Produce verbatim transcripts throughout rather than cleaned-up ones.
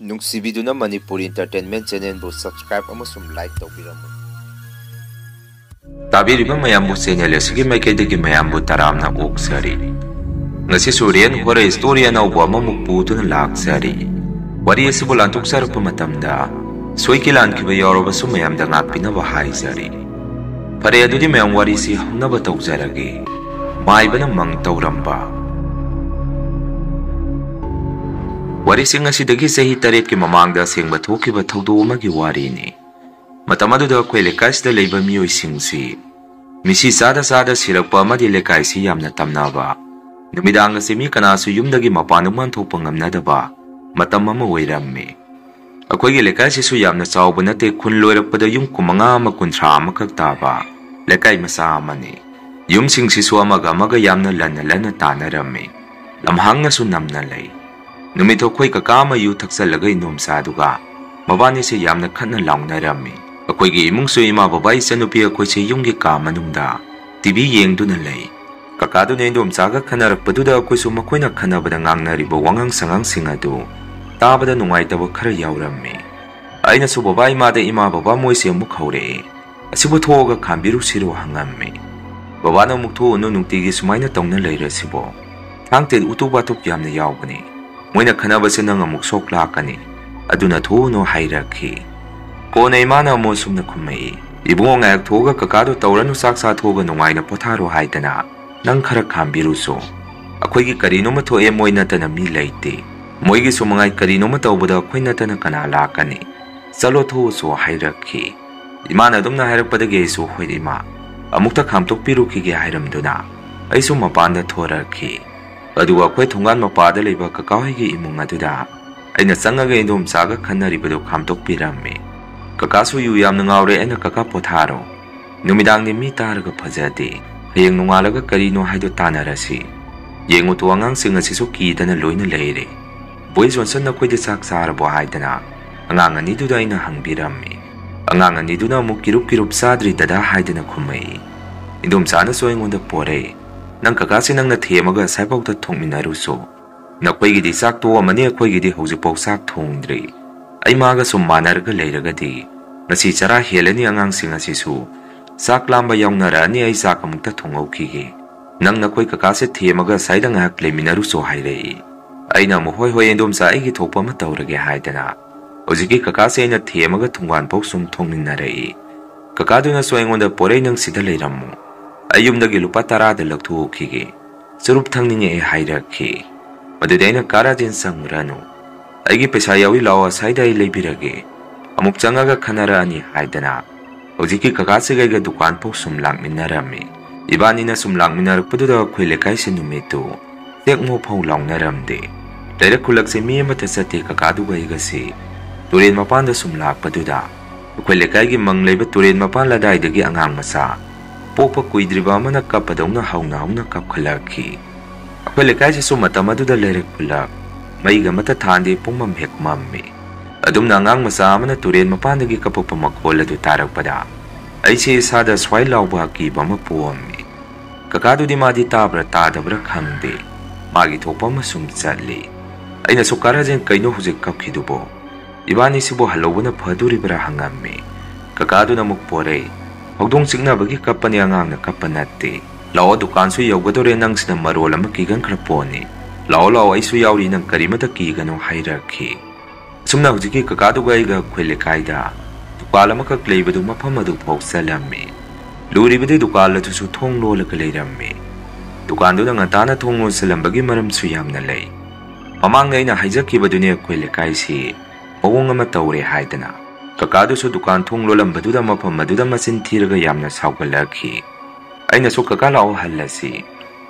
ꯅꯨꯡꯁꯤꯕꯤꯗꯨꯅ Manipur Entertainment Channelꯕꯨ subscribe ꯑꯃꯁꯨꯡ like ꯇꯧꯕꯤꯔꯝꯃꯨ꯫ ꯇꯥꯕꯤꯔꯤꯕ ꯃꯌꯥꯝꯕꯨ channel ꯑꯁꯤꯒꯤ ꯃꯥꯏꯀꯩꯗꯒꯤ ꯃꯌꯥꯝꯕꯨ ꯇꯔꯥꯝꯅ ꯑꯣꯛꯆꯔꯤ꯫ ꯉꯁꯤꯁꯨ real horror story ꯑꯅꯧꯕ ꯑꯃꯃꯨꯛ ꯄꯨꯗꯨꯅ ꯂꯥꯛꯆꯔꯤ꯫ ꯋꯥꯔꯤ ꯑꯁꯤꯕꯨ ꯂꯥꯟꯊꯣꯛꯆꯔꯛꯄ ꯃꯇꯝꯗ ꯁꯣꯏꯈꯤ ꯂꯥꯟꯈꯤꯕ ꯌꯥꯎꯔꯕꯁꯨ ꯃꯌꯥꯝꯗ ꯉꯥꯛꯄꯤꯅꯕ ꯍꯥꯏꯖꯔꯤ꯫ ꯐꯔꯦ, ꯑꯗꯨꯗꯤ ꯃꯌꯥꯝ ꯋꯥꯔꯤꯁꯤ ꯍꯧꯅꯕ ꯇꯧꯖꯔꯒꯦ꯫ ꯃꯥꯏꯕꯅ ꯃꯪ ꯇꯧꯔꯝꯕ꯫ ꯋꯥꯔꯤꯁꯤꯡ ꯑꯁꯤꯗꯒꯤ ꯆꯍꯤ ꯇꯔꯦꯠꯀꯤ ꯃꯃꯥꯡꯗ ꯑꯁꯦꯡꯕ ꯊꯣꯛꯈꯤꯕ ꯊꯧꯗꯣꯛ ꯑꯃꯒꯤ ꯋꯥꯔꯤꯅꯤ꯫ ꯃꯇꯝ ꯑꯗꯨꯗ ꯑꯩꯈꯣꯏ ꯂꯩꯀꯥꯏꯁꯤꯗ ꯂꯩꯕ ꯃꯤꯑꯣꯏꯁꯤꯡꯁꯤ ꯃꯤꯁꯤ ꯆꯥꯗ ꯆꯥꯗ ꯁꯤꯔꯛꯄ ꯑꯃꯗꯤ ꯂꯩꯀꯥꯏꯁꯤ ꯌꯥꯝꯅ ꯇꯝꯅꯕ, ꯅꯨꯃꯤꯗꯥꯡ ꯑꯁꯤ ꯃꯤ ꯀꯅꯥꯁꯨ ꯌꯨꯝꯗꯒꯤ ꯃꯄꯥꯟ ꯅꯨꯡꯄꯥꯟ ꯊꯣꯛꯄ ꯉꯝꯅꯗꯕ ꯃꯇꯝ ꯑꯃ ꯑꯣꯏꯔꯝꯃꯤ꯫ ꯑꯩꯈꯣꯏꯒꯤ ꯂꯩꯀꯥꯏꯁꯤꯁꯨ ꯌꯥꯝꯅ ꯆꯥꯎꯕ ꯅꯠꯇꯦ, ꯈꯨꯟ ꯂꯣꯏꯔꯛꯄꯗ ꯌꯨꯝ ꯀꯨꯟꯃꯉꯥ ꯑꯃ ꯀꯨꯟꯊ꯭ꯔꯥ ꯑꯃꯈꯛ ꯇꯥꯕ ꯂꯩꯀꯥꯏ ꯃꯆꯥ ꯑꯃꯅꯤ꯫ ꯌꯨꯝꯁꯤꯡꯁꯤꯁꯨ ꯑꯃꯒ ꯑꯃꯒ ꯌꯥꯝꯅ ꯂꯟꯅ ꯂꯟꯅ ꯇꯥꯅꯔꯝꯃꯤ꯫ ꯂꯝꯍꯥꯡꯅꯁꯨ ꯅꯝꯅ ꯂꯩ꯫ ꯅꯨꯃꯤꯠꯇꯣ ꯑꯩꯈꯣꯏ ꯀꯀꯥ ꯑꯃ ꯌꯨ ꯊꯛꯆꯜꯂꯒ ꯏꯟꯗꯣꯝꯆꯥꯗꯨꯒ ꯃꯕꯥꯅꯤꯁꯦ ꯌꯥꯝꯅ ꯈꯠꯅ ꯂꯥꯎꯅꯔꯝꯃꯤ꯫ ꯑꯩꯈꯣꯏꯒꯤ ꯏꯃꯨꯡꯁꯨ ꯏꯃꯥ ꯕꯕꯥ ꯏꯆꯟꯅꯨꯄꯤ ꯑꯩꯈꯣꯏꯁꯦ ꯌꯨꯝꯒꯤ ꯀꯥ ꯃꯅꯨꯡꯗ ꯇꯤꯚꯤ ꯌꯦꯡꯗꯨꯅ ꯂꯩ꯫ ꯀꯀꯥꯗꯨꯅ ꯏꯟꯗꯣꯝꯆꯥꯒ ꯈꯟꯅꯔꯛꯄꯗꯨꯗ ꯑꯩꯈꯣꯏꯁꯨ ꯃꯈꯣꯏꯅ ꯈꯟꯅꯕꯗ ꯉꯥꯡꯅꯔꯤꯕ ꯋꯥꯉꯥꯡ ꯁꯉꯥꯡꯁꯤꯡ ꯑꯗꯨ ꯇꯥꯕꯗ ꯅꯨꯡꯉꯥꯏꯇꯕ ꯈꯔ ꯌꯥꯎꯔꯝꯃꯤ꯫ ꯑꯩꯅꯁꯨ ꯕꯕꯥ ꯏꯃꯥꯗ, "ꯏꯃꯥ ꯕꯕꯥ, ꯃꯣꯏꯁꯦ ꯑꯃꯨꯛ ꯍꯧꯔꯛꯑꯦ꯫ ꯑꯁꯤꯕꯨ ꯊꯣꯛꯑꯒ ꯈꯥꯝꯕꯤꯔꯨꯁꯤꯔꯣ?" ꯍꯪꯉꯝꯃꯤ꯫ ꯕꯕꯥꯅ ꯑꯃꯨꯛ, "ꯊꯣꯛꯎꯅꯨ, ꯅꯨꯡꯇꯤꯒꯤ ꯁꯨꯃꯥꯏꯅ ꯇꯧꯅ ꯂꯩꯔꯁꯤꯕꯣ? ꯊꯥꯡ ꯇꯦꯟ ꯎꯇꯨꯞ ꯋꯥꯇꯨꯞ ꯌꯥꯝꯅ ꯌꯥꯎꯕꯅꯤ꯫ ꯃꯣꯏꯅ ꯈꯟꯅꯕꯁꯦ ꯅꯪ ꯑꯃꯨꯛ ꯁꯣꯛ ꯂꯥꯛꯀꯅꯤ꯫ ꯑꯗꯨꯅ ꯊꯣꯛꯎꯅꯨ," ꯍꯥꯏꯔꯛꯈꯤ꯫ ꯀꯣꯟꯅ ꯏꯃꯥꯅ ꯑꯃꯨꯛ ꯑꯁꯨꯝꯅ ꯈꯨꯝꯃꯛꯏ, "ꯏꯕꯨꯡꯉꯣ, ꯉꯥꯏꯍꯥꯛ ꯊꯣꯛꯑꯒ ꯀꯀꯥꯗꯣ ꯇꯧꯔꯅꯨ, ꯆꯥꯛ ꯆꯥꯊꯣꯛꯑꯒ ꯅꯨꯡꯉꯥꯏꯅ ꯄꯣꯊꯥꯔꯣ ꯍꯥꯏꯗꯅ ꯅꯪ ꯈꯔ ꯈꯥꯝꯕꯤꯔꯨꯁꯣ꯫ ꯑꯩꯈꯣꯏꯒꯤ ꯀꯔꯤꯅꯣꯃ ꯊꯣꯛꯑꯦ, ꯃꯣꯏ ꯅꯠꯇꯅ ꯃꯤ ꯂꯩꯇꯦ꯫ ꯃꯣꯏꯒꯤꯁꯨ ꯃꯉꯥꯏ ꯀꯔꯤꯅꯣꯃ ꯇꯧꯕꯗ ꯑꯩꯈꯣꯏ ꯅꯠꯇꯅ ꯀꯅꯥ ꯂꯥꯛꯀꯅꯤ? ꯆꯠꯂꯣ, ꯊꯣꯛꯎꯁꯣ," ꯍꯥꯏꯔꯛꯈꯤ꯫ ꯏꯃꯥꯅ ꯑꯗꯨꯝꯅ ꯍꯥꯏꯔꯛꯄꯗꯒꯤ ꯑꯩꯁꯨ, "ꯍꯣꯏ ꯏꯃꯥ, ꯑꯃꯨꯛꯇ ꯈꯥꯝꯇꯣꯛꯄꯤꯔꯨꯈꯤꯒꯦ," ꯍꯥꯏꯔꯝꯗꯨꯅ ꯑꯩꯁꯨ ꯃꯄꯥꯟꯗ ꯊꯣꯔꯛꯈꯤ꯫ ꯑꯗꯨꯒ ꯑꯩꯈꯣꯏ ꯊꯣꯡꯒꯥꯟ ꯃꯄꯥꯗ ꯂꯩꯕ ꯀꯀꯥ ꯍꯣꯏꯒꯤ ꯏꯃꯨꯡ ꯑꯗꯨꯗ ꯑꯩꯅ ꯆꯪꯉꯒ ꯏꯟꯗꯣꯝꯆꯥꯒ ꯈꯟꯅꯔꯤꯕꯗꯨ ꯈꯥꯝꯇꯣꯛꯄꯤꯔꯝꯃꯤ꯫ "ꯀꯀꯥꯁꯨ ꯌꯨ ꯌꯥꯝꯅ ꯉꯥꯎꯔꯦ, ꯑꯩꯅ ꯀꯀꯥ ꯄꯣꯊꯥꯔꯣ꯫ ꯅꯨꯃꯤꯗꯥꯡꯗꯤ ꯃꯤ ꯇꯥꯔꯒ ꯐꯖꯗꯦ꯫ ꯍꯌꯦꯡ ꯅꯣꯡꯉꯥꯜꯂꯒ ꯀꯔꯤꯅꯣ ꯍꯥꯏꯗꯣ ꯇꯥꯟꯅꯔꯁꯤ꯫ ꯌꯦꯡꯉꯨ ꯇꯨ, ꯑꯉꯥꯡꯁꯤꯡ ꯑꯁꯤꯁꯨ ꯀꯤꯗꯅ ꯂꯣꯏꯅ ꯂꯩꯔꯦ꯫ ꯕꯣꯏ ꯖꯣꯟꯁꯟ, ꯅꯈꯣꯏꯗꯤ ꯆꯥꯛ ꯆꯥꯔꯕꯣ?" ꯍꯥꯏꯗꯅ ꯑꯉꯥꯡ ꯑꯅꯤꯗꯨꯗ ꯑꯩꯅ ꯍꯪꯕꯤꯔꯝꯃꯤ꯫ ꯑꯉꯥꯡ ꯑꯅꯤꯗꯨꯅ ꯑꯃꯨꯛ, "ꯀꯤꯔꯨꯞ ꯀꯤꯔꯨꯞ ꯆꯥꯗ꯭ꯔꯤ ꯗꯗꯥ" ꯍꯥꯏꯗꯅ ꯈꯨꯝꯃꯛꯏ꯫ ꯏꯟꯗꯣꯝꯆꯥꯅꯁꯨ ꯑꯩꯉꯣꯟꯗ ꯄꯣꯔꯛꯏ꯫ "ꯅꯪ ꯀꯀꯥꯁꯤ ꯅꯪꯅ ꯊꯦꯝꯃꯒ ꯑꯁꯥꯏꯐꯥꯎꯗ ꯊꯣꯛꯃꯤꯟꯅꯔꯨꯁꯨ꯫ "ꯅꯈꯣꯏꯒꯤꯗꯤ ꯆꯥꯛ ꯇꯣꯛꯑꯝꯃꯅꯤ, ꯑꯩꯈꯣꯏꯒꯤꯗꯤ ꯍꯧꯖꯤꯛꯐꯥꯎ ꯆꯥꯛ ꯊꯣꯡꯗ꯭ꯔꯤ꯫ ꯑꯩ ꯃꯥꯒ ꯁꯨꯝ ꯃꯥꯟꯅꯔꯒ ꯂꯩꯔꯒꯗꯤ ꯉꯁꯤ ꯆꯔꯥ ꯍꯦꯜꯂꯅꯤ, ꯑꯉꯥꯡꯁꯤꯡ ꯑꯁꯤꯁꯨ ꯆꯥꯛ ꯂꯥꯝꯕ ꯌꯥꯎꯅꯔꯛꯑꯅꯤ, ꯑꯩ ꯆꯥꯛ ꯑꯃꯨꯛꯇ ꯊꯣꯡꯍꯧꯈꯤꯒꯦ꯫ ꯅꯪ ꯅꯈꯣꯏ ꯀꯀꯥꯁꯦ ꯊꯦꯝꯃꯒ ꯑꯁꯥꯏꯗ ꯉꯥꯏꯍꯥꯛ ꯂꯩꯃꯤꯟꯅꯔꯨꯆꯣ" ꯍꯥꯏꯔꯛꯏ꯫ ꯑꯩꯅ ꯑꯃꯨꯛ, "ꯍꯣꯏ ꯍꯣꯏ ꯏꯟꯗꯣꯝꯆꯥ, ꯑꯩꯒꯤ ꯊꯣꯛꯄ ꯑꯃ ꯇꯧꯔꯒꯦ" ꯍꯥꯏꯗꯅ ꯍꯧꯖꯤꯛꯀꯤ ꯀꯀꯥꯁꯦ ꯑꯩꯅ ꯊꯦꯝꯃꯒ ꯊꯣꯡꯒꯥꯟꯐꯥꯎ ꯁꯨꯝ ꯊꯣꯛꯃꯤꯟꯅꯔꯛꯏ꯫ ꯀꯀꯥꯗꯨꯅꯁꯨ ꯑꯩꯉꯣꯟꯗ, "ꯄꯣꯔꯩ, ꯅꯪ ꯁꯤꯗ ꯂꯩꯔꯝꯃꯨ, ꯑꯩ ꯌꯨꯝꯗꯒꯤ ꯂꯨꯄꯥ ꯇꯔꯥꯗ ꯂꯧꯊꯣꯛꯎꯈꯤꯒꯦ, ꯆꯨꯔꯨꯞ ꯊꯛꯅꯤꯡꯉꯛꯑꯦ" ꯍꯥꯏꯔꯛꯈꯤ꯫ ꯃꯗꯨꯗꯤ ꯑꯩꯅ, "ꯀꯥ ꯔꯥꯖꯦꯟ, ꯆꯪꯉꯨꯔꯅꯨ, ꯑꯩꯒꯤ ꯄꯩꯁꯥ ꯌꯥꯎꯔꯤ, ꯂꯥꯛꯑꯣ, ꯑꯁꯥꯏꯗ ꯑꯩ ꯂꯩꯕꯤꯔꯒꯦ, ꯑꯃꯨꯛ ꯆꯪꯉꯒ ꯈꯟꯅꯔꯛꯑꯅꯤ" ꯍꯥꯏꯗꯅ ꯍꯧꯖꯤꯛꯀꯤ ꯀꯀꯥꯁꯤꯒ ꯑꯩꯒ ꯗꯨꯀꯥꯟ ꯐꯥꯎ ꯁꯨꯝ ꯂꯥꯛꯃꯤꯟꯅꯔꯝꯃꯤ꯫ ꯏꯕꯥꯅꯤꯅ ꯁꯨꯝ ꯂꯥꯛꯃꯤꯟꯅꯔꯛꯄꯗꯨꯗ ꯑꯩꯈꯣꯏ ꯂꯩꯀꯥꯏꯁꯤ ꯅꯨꯃꯤꯠꯇꯨ ꯆꯦꯛ ꯃꯣ ꯐꯥꯎ ꯂꯥꯎꯅꯔꯝꯗꯦ꯫ ꯂꯩꯔꯛ ꯈꯨꯜꯂꯛꯁꯦ ꯃꯤ ꯑꯃꯠꯇ ꯆꯠꯇꯦ꯫ ꯀꯀꯥꯗꯨꯒ ꯑꯩꯒꯁꯤ ꯇꯨꯔꯦꯟ ꯃꯄꯥꯟꯗ ꯁꯨꯝ ꯂꯥꯛꯄꯗꯨꯗ ꯑꯩꯈꯣꯏ ꯂꯩꯀꯥꯏꯒꯤ ꯃꯪ ꯂꯩꯕ ꯇꯨꯔꯦꯟ ꯃꯄꯥꯟ ꯂꯗꯥꯏꯗꯒꯤ ꯑꯉꯥꯡ ꯃꯆꯥ ꯄꯣꯛꯄ ꯀꯨꯏꯗ꯭ꯔꯤꯕ ꯑꯃꯅ ꯀꯞꯄꯗꯧꯅ ꯍꯧꯅ ꯍꯧꯅ ꯀꯞꯈꯠꯂꯛꯈꯤ꯫ ꯑꯩꯈꯣꯏ ꯂꯩꯀꯥꯏꯁꯤꯁꯨ ꯃꯇꯝ ꯑꯗꯨꯗ ꯂꯩꯔꯛ ꯈꯨꯜꯂꯛ ꯃꯩꯒ ꯑꯃꯠꯇ ꯊꯥꯟꯗꯦ, ꯄꯨꯡꯃꯝ ꯍꯦꯛ ꯃꯝꯃꯤ꯫ ꯑꯗꯨꯝꯅ ꯑꯉꯥꯡ ꯃꯆꯥ ꯑꯃꯅ ꯇꯨꯔꯦꯟ ꯃꯄꯥꯟꯗꯒꯤ ꯀꯞꯄꯛꯄ ꯃꯈꯣꯜ ꯑꯗꯨ ꯇꯥꯔꯛꯄꯗ ꯑꯩꯁꯦ ꯏꯁꯥꯗ ꯁ꯭ꯋꯥꯏ ꯂꯥꯎꯕ ꯑꯀꯤꯕ ꯑꯃ ꯄꯣꯛꯑꯝꯃꯤ꯫ ꯀꯀꯥꯗꯨꯗꯤ ꯃꯥꯗꯤ ꯇꯥꯕ꯭ꯔꯥ ꯇꯥꯗꯕ꯭ꯔꯥ ꯈꯪꯗꯦ, ꯃꯥꯒꯤ ꯊꯣꯛꯄ ꯑꯃ ꯁꯨꯝ ꯆꯠꯂꯤ꯫ ꯑꯩꯅꯁꯨ, "ꯀꯥ ꯔꯥꯖꯦꯟ, ꯀꯩꯅꯣ ꯍꯧꯖꯤꯛ ꯀꯞꯈꯤꯗꯨꯕꯣ? ꯏꯕꯥꯅꯤꯁꯤꯕꯨ ꯍꯜꯍꯧꯕꯅ ꯐꯗꯣꯔꯤꯕ꯭ꯔꯥ?" ꯍꯪꯉꯝꯃꯤ꯫ ꯀꯀꯥꯗꯨꯅ ꯑꯃꯨꯛ, "ꯄꯣꯔꯩ, ꯍꯧꯗꯣꯡ ꯆꯤꯛꯅꯕꯒꯤ ꯀꯞꯄꯅꯤ, ꯑꯉꯥꯡꯅ ꯀꯞꯄ ꯅꯠꯇꯦ꯫ ꯂꯥꯛꯑꯣ, ꯗꯨꯀꯥꯟꯁꯨ ꯌꯧꯒꯗꯧꯔꯦ, ꯅꯪꯁꯤꯅ ꯃꯔꯣꯜ ꯑꯃ ꯀꯤꯒꯟꯈ꯭ꯔ ꯄꯣꯠꯅꯤ꯫ ꯂꯥꯛꯑꯣ ꯂꯥꯛꯑꯣ, ꯑꯩꯁꯨ ꯌꯥꯎꯔꯤ, ꯅꯪ ꯀꯔꯤꯃꯇ ꯀꯤꯒꯅꯨ" ꯍꯥꯏꯔꯛꯈꯤ꯫ ꯑꯁꯨꯝꯅ ꯍꯧꯖꯤꯛꯀꯤ ꯀꯀꯥꯗꯨꯒ ꯑꯩꯒ ꯑꯩꯈꯣꯏ ꯂꯩꯀꯥꯏꯗ ꯗꯨꯀꯥꯟ ꯑꯃꯈꯛ ꯂꯩꯕꯗꯨ ꯃꯐꯝ ꯑꯗꯨ ꯐꯥꯎ ꯆꯠꯂꯝꯃꯤ꯫ ꯂꯨꯔꯤꯕꯗꯤ ꯗꯨꯀꯥꯟ ꯑꯗꯨꯁꯨ ꯊꯣꯡ ꯂꯣꯜꯂꯒ ꯂꯩꯔꯝꯃꯤ꯫ ꯗꯨꯀꯥꯟꯗꯨꯅ ꯉꯟꯇꯥꯅ ꯊꯣꯡ ꯂꯣꯟꯁꯤꯜꯂꯝꯕꯒꯤ ꯃꯔꯝꯁꯨ ꯌꯥꯝꯅ ꯂꯩ꯫ ꯃꯃꯥꯡꯗ ꯑꯩꯅ ꯍꯥꯏꯖꯈꯤꯕꯗꯨꯅꯤ, ꯑꯩꯈꯣꯏ ꯂꯩꯀꯥꯏꯁꯤ ꯃꯑꯣꯡ ꯑꯃ ꯇꯧꯔꯦ ꯍꯥꯏꯗꯅ꯫ ꯀꯀꯥꯗꯨꯁꯨ ꯗꯨꯀꯥꯟ ꯊꯣꯡ ꯂꯣꯜꯂꯝꯕꯗꯨꯗ ꯃꯐꯝ ꯑꯗꯨꯗ ꯃꯆꯤꯟ ꯊꯤꯔꯒ ꯌꯥꯝꯅ ꯁꯥꯎꯒꯠꯂꯛꯈꯤ꯫ ꯑꯩꯅꯁꯨ, "ꯀꯀꯥ, ꯂꯥꯛꯑꯣ, ꯍꯜꯂꯁꯤ꯫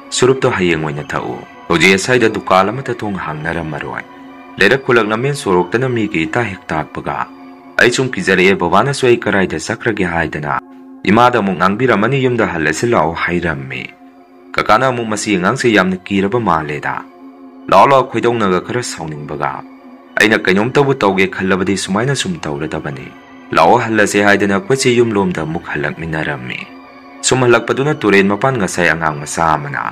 ꯁꯨꯔꯨꯞꯇꯣ ꯍꯌꯦꯡ ꯑꯣꯏꯅ ꯊꯛꯎ꯫ ꯍꯧꯖꯤꯛ ꯑꯁ꯭ꯋꯥꯏꯗ ꯗꯨꯀꯥꯟ ꯑꯃꯠꯇ ꯊꯣꯡ ꯍꯥꯡꯅꯔꯝꯃꯔꯣꯏ꯫ ꯂꯩꯔꯛ ꯈꯨꯜꯂꯛ ꯂꯝꯕꯦꯟ ꯁꯣꯔꯣꯛꯇꯅ ꯃꯤꯒꯤ ꯏꯇꯥ ꯍꯦꯛ ꯇꯥꯛꯄꯒ꯫ ꯑꯩ ꯁꯨꯝ ꯀꯤꯖꯔꯛꯑꯦ, ꯕꯕꯥꯅꯁꯨ ꯑꯩ ꯀꯔꯥꯏꯗ ꯆꯠꯈ꯭ꯔꯒꯦ ꯍꯥꯏꯗꯅ ꯏꯃꯥꯗ ꯑꯃꯨꯛ ꯉꯥꯡꯕꯤꯔꯝꯃꯅꯤ, ꯌꯨꯝꯗ ꯍꯜꯂꯁꯤ ꯂꯥꯛꯑꯣ" ꯍꯥꯏꯔꯝꯃꯤ꯫ ꯀꯀꯥꯅ ꯑꯃꯨꯛ, "ꯃꯁꯤ ꯑꯉꯥꯡꯁꯦ ꯌꯥꯝꯅ ꯀꯤꯔꯕ ꯃꯥꯜꯂꯦꯗ꯫ ꯂꯥꯛꯑꯣ ꯂꯥꯛꯑꯣ" ꯈꯣꯏꯗꯧꯅꯒ ꯈꯔ ꯁꯥꯎꯅꯤꯡꯕꯒ꯫ ꯑꯩꯅ, "ꯀꯩꯅꯣꯝꯇꯕꯨ ꯇꯧꯒꯦ ꯈꯜꯂꯕꯗꯤ ꯁꯨꯃꯥꯏꯅ ꯁꯨꯝ ꯇꯧꯔꯗꯕꯅꯤ꯫ ꯂꯥꯛꯑꯣ ꯍꯜꯂꯁꯦ" ꯍꯥꯏꯗꯅ ꯑꯩꯈꯣꯏꯁꯦ ꯌꯨꯝꯂꯣꯝꯗ ꯑꯃꯨꯛ ꯍꯜꯂꯛꯃꯤꯟꯅꯔꯝꯃꯤ꯫ ꯁꯨꯝ ꯍꯜꯂꯛꯄꯗꯨꯅ ꯇꯨꯔꯦꯟ ꯃꯄꯥꯟ ꯉꯁꯥꯏ ꯑꯉꯥꯡ ꯃꯆꯥ ꯑꯃꯅ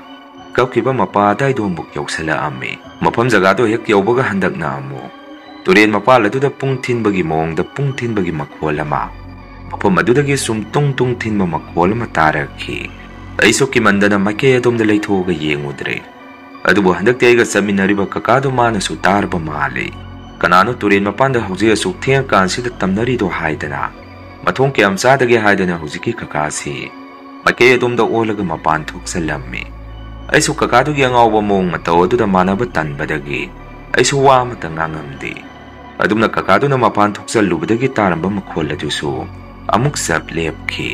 ꯀꯞꯈꯤꯕ ꯃꯄꯥ ꯑꯗꯥꯏꯗꯣ ꯑꯃꯨꯛ ꯌꯧꯁꯜꯂꯛꯑꯝꯃꯤ꯫ ꯃꯐꯝ ꯖꯒꯥꯗꯣ ꯍꯦꯛ ꯌꯧꯕꯒ ꯍꯟꯗꯛꯅ ꯑꯃꯨꯛ ꯇꯨꯔꯦꯟ ꯃꯄꯥꯜ ꯑꯗꯨꯗ ꯄꯨꯡ ꯊꯤꯟꯕꯒꯤ ꯃꯑꯣꯡꯗ ꯄꯨꯡ ꯊꯤꯟꯕꯒꯤ ꯃꯈꯣꯜ ꯑꯃ ꯃꯐꯝ ꯑꯗꯨꯗꯒꯤ ꯁꯨꯝ ꯇꯨꯡ ꯇꯨꯡ ꯊꯤꯟꯕ ꯃꯈꯣꯜ ꯑꯃ ꯇꯥꯔꯛꯈꯤ꯫ ꯑꯩꯁꯨ ꯀꯤꯃꯟꯗꯅ ꯃꯥꯏꯀꯩ ꯑꯗꯣꯝꯗ ꯂꯩꯊꯣꯛꯑꯒ ꯌꯦꯡꯉꯨꯗ꯭ꯔꯦ꯫ ꯑꯗꯨꯕꯨ ꯍꯟꯗꯛꯇꯤ ꯑꯩꯒ ꯆꯠꯃꯤꯟꯅꯔꯤꯕ ꯀꯀꯥꯗꯨ ꯃꯥꯅꯁꯨ ꯇꯥꯔꯕ ꯃꯥꯜꯂꯤ꯫ "ꯀꯅꯥꯅꯣ ꯇꯨꯔꯦꯟ ꯃꯄꯥꯟꯗ ꯍꯧꯖꯤꯛ ꯑꯁꯨꯛ ꯊꯦꯡꯉꯀꯥꯟꯁꯤꯗ ꯇꯝꯅꯔꯤꯗꯣ?" ꯍꯥꯏꯗꯅ, "ꯃꯊꯣꯡ ꯀꯌꯥꯝ ꯆꯥꯗꯒꯦ?" ꯍꯥꯏꯗꯅ ꯍꯧꯖꯤꯛꯀꯤ ꯀꯀꯥꯁꯤ ꯃꯥꯏꯀꯩ ꯑꯗꯣꯝꯗ ꯑꯣꯜꯂꯒ ꯃꯄꯥꯟ ꯊꯣꯛꯆꯜꯂꯝꯃꯤ꯫ ꯑꯩꯁꯨ ꯀꯀꯥꯗꯨꯒꯤ ꯑꯉꯥꯎꯕ ꯃꯑꯣꯡ ꯃꯇꯧ ꯑꯗꯨꯗ ꯃꯥꯟꯅꯕ ꯇꯟꯕꯗꯒꯤ ꯑꯩꯁꯨ ꯋꯥ ꯑꯃꯠꯇ ꯉꯥꯡꯉꯝꯗꯦ꯫ ꯑꯗꯨꯝꯅ ꯀꯀꯥꯗꯨꯅ ꯃꯄꯥꯟ ꯊꯣꯛꯆꯜꯂꯨꯕꯗꯒꯤ ꯇꯥꯔꯝꯕ ꯃꯈꯣꯜ ꯑꯗꯨꯁꯨ ꯑꯃꯨꯛ ꯆꯞ ꯂꯦꯞꯈꯤ꯫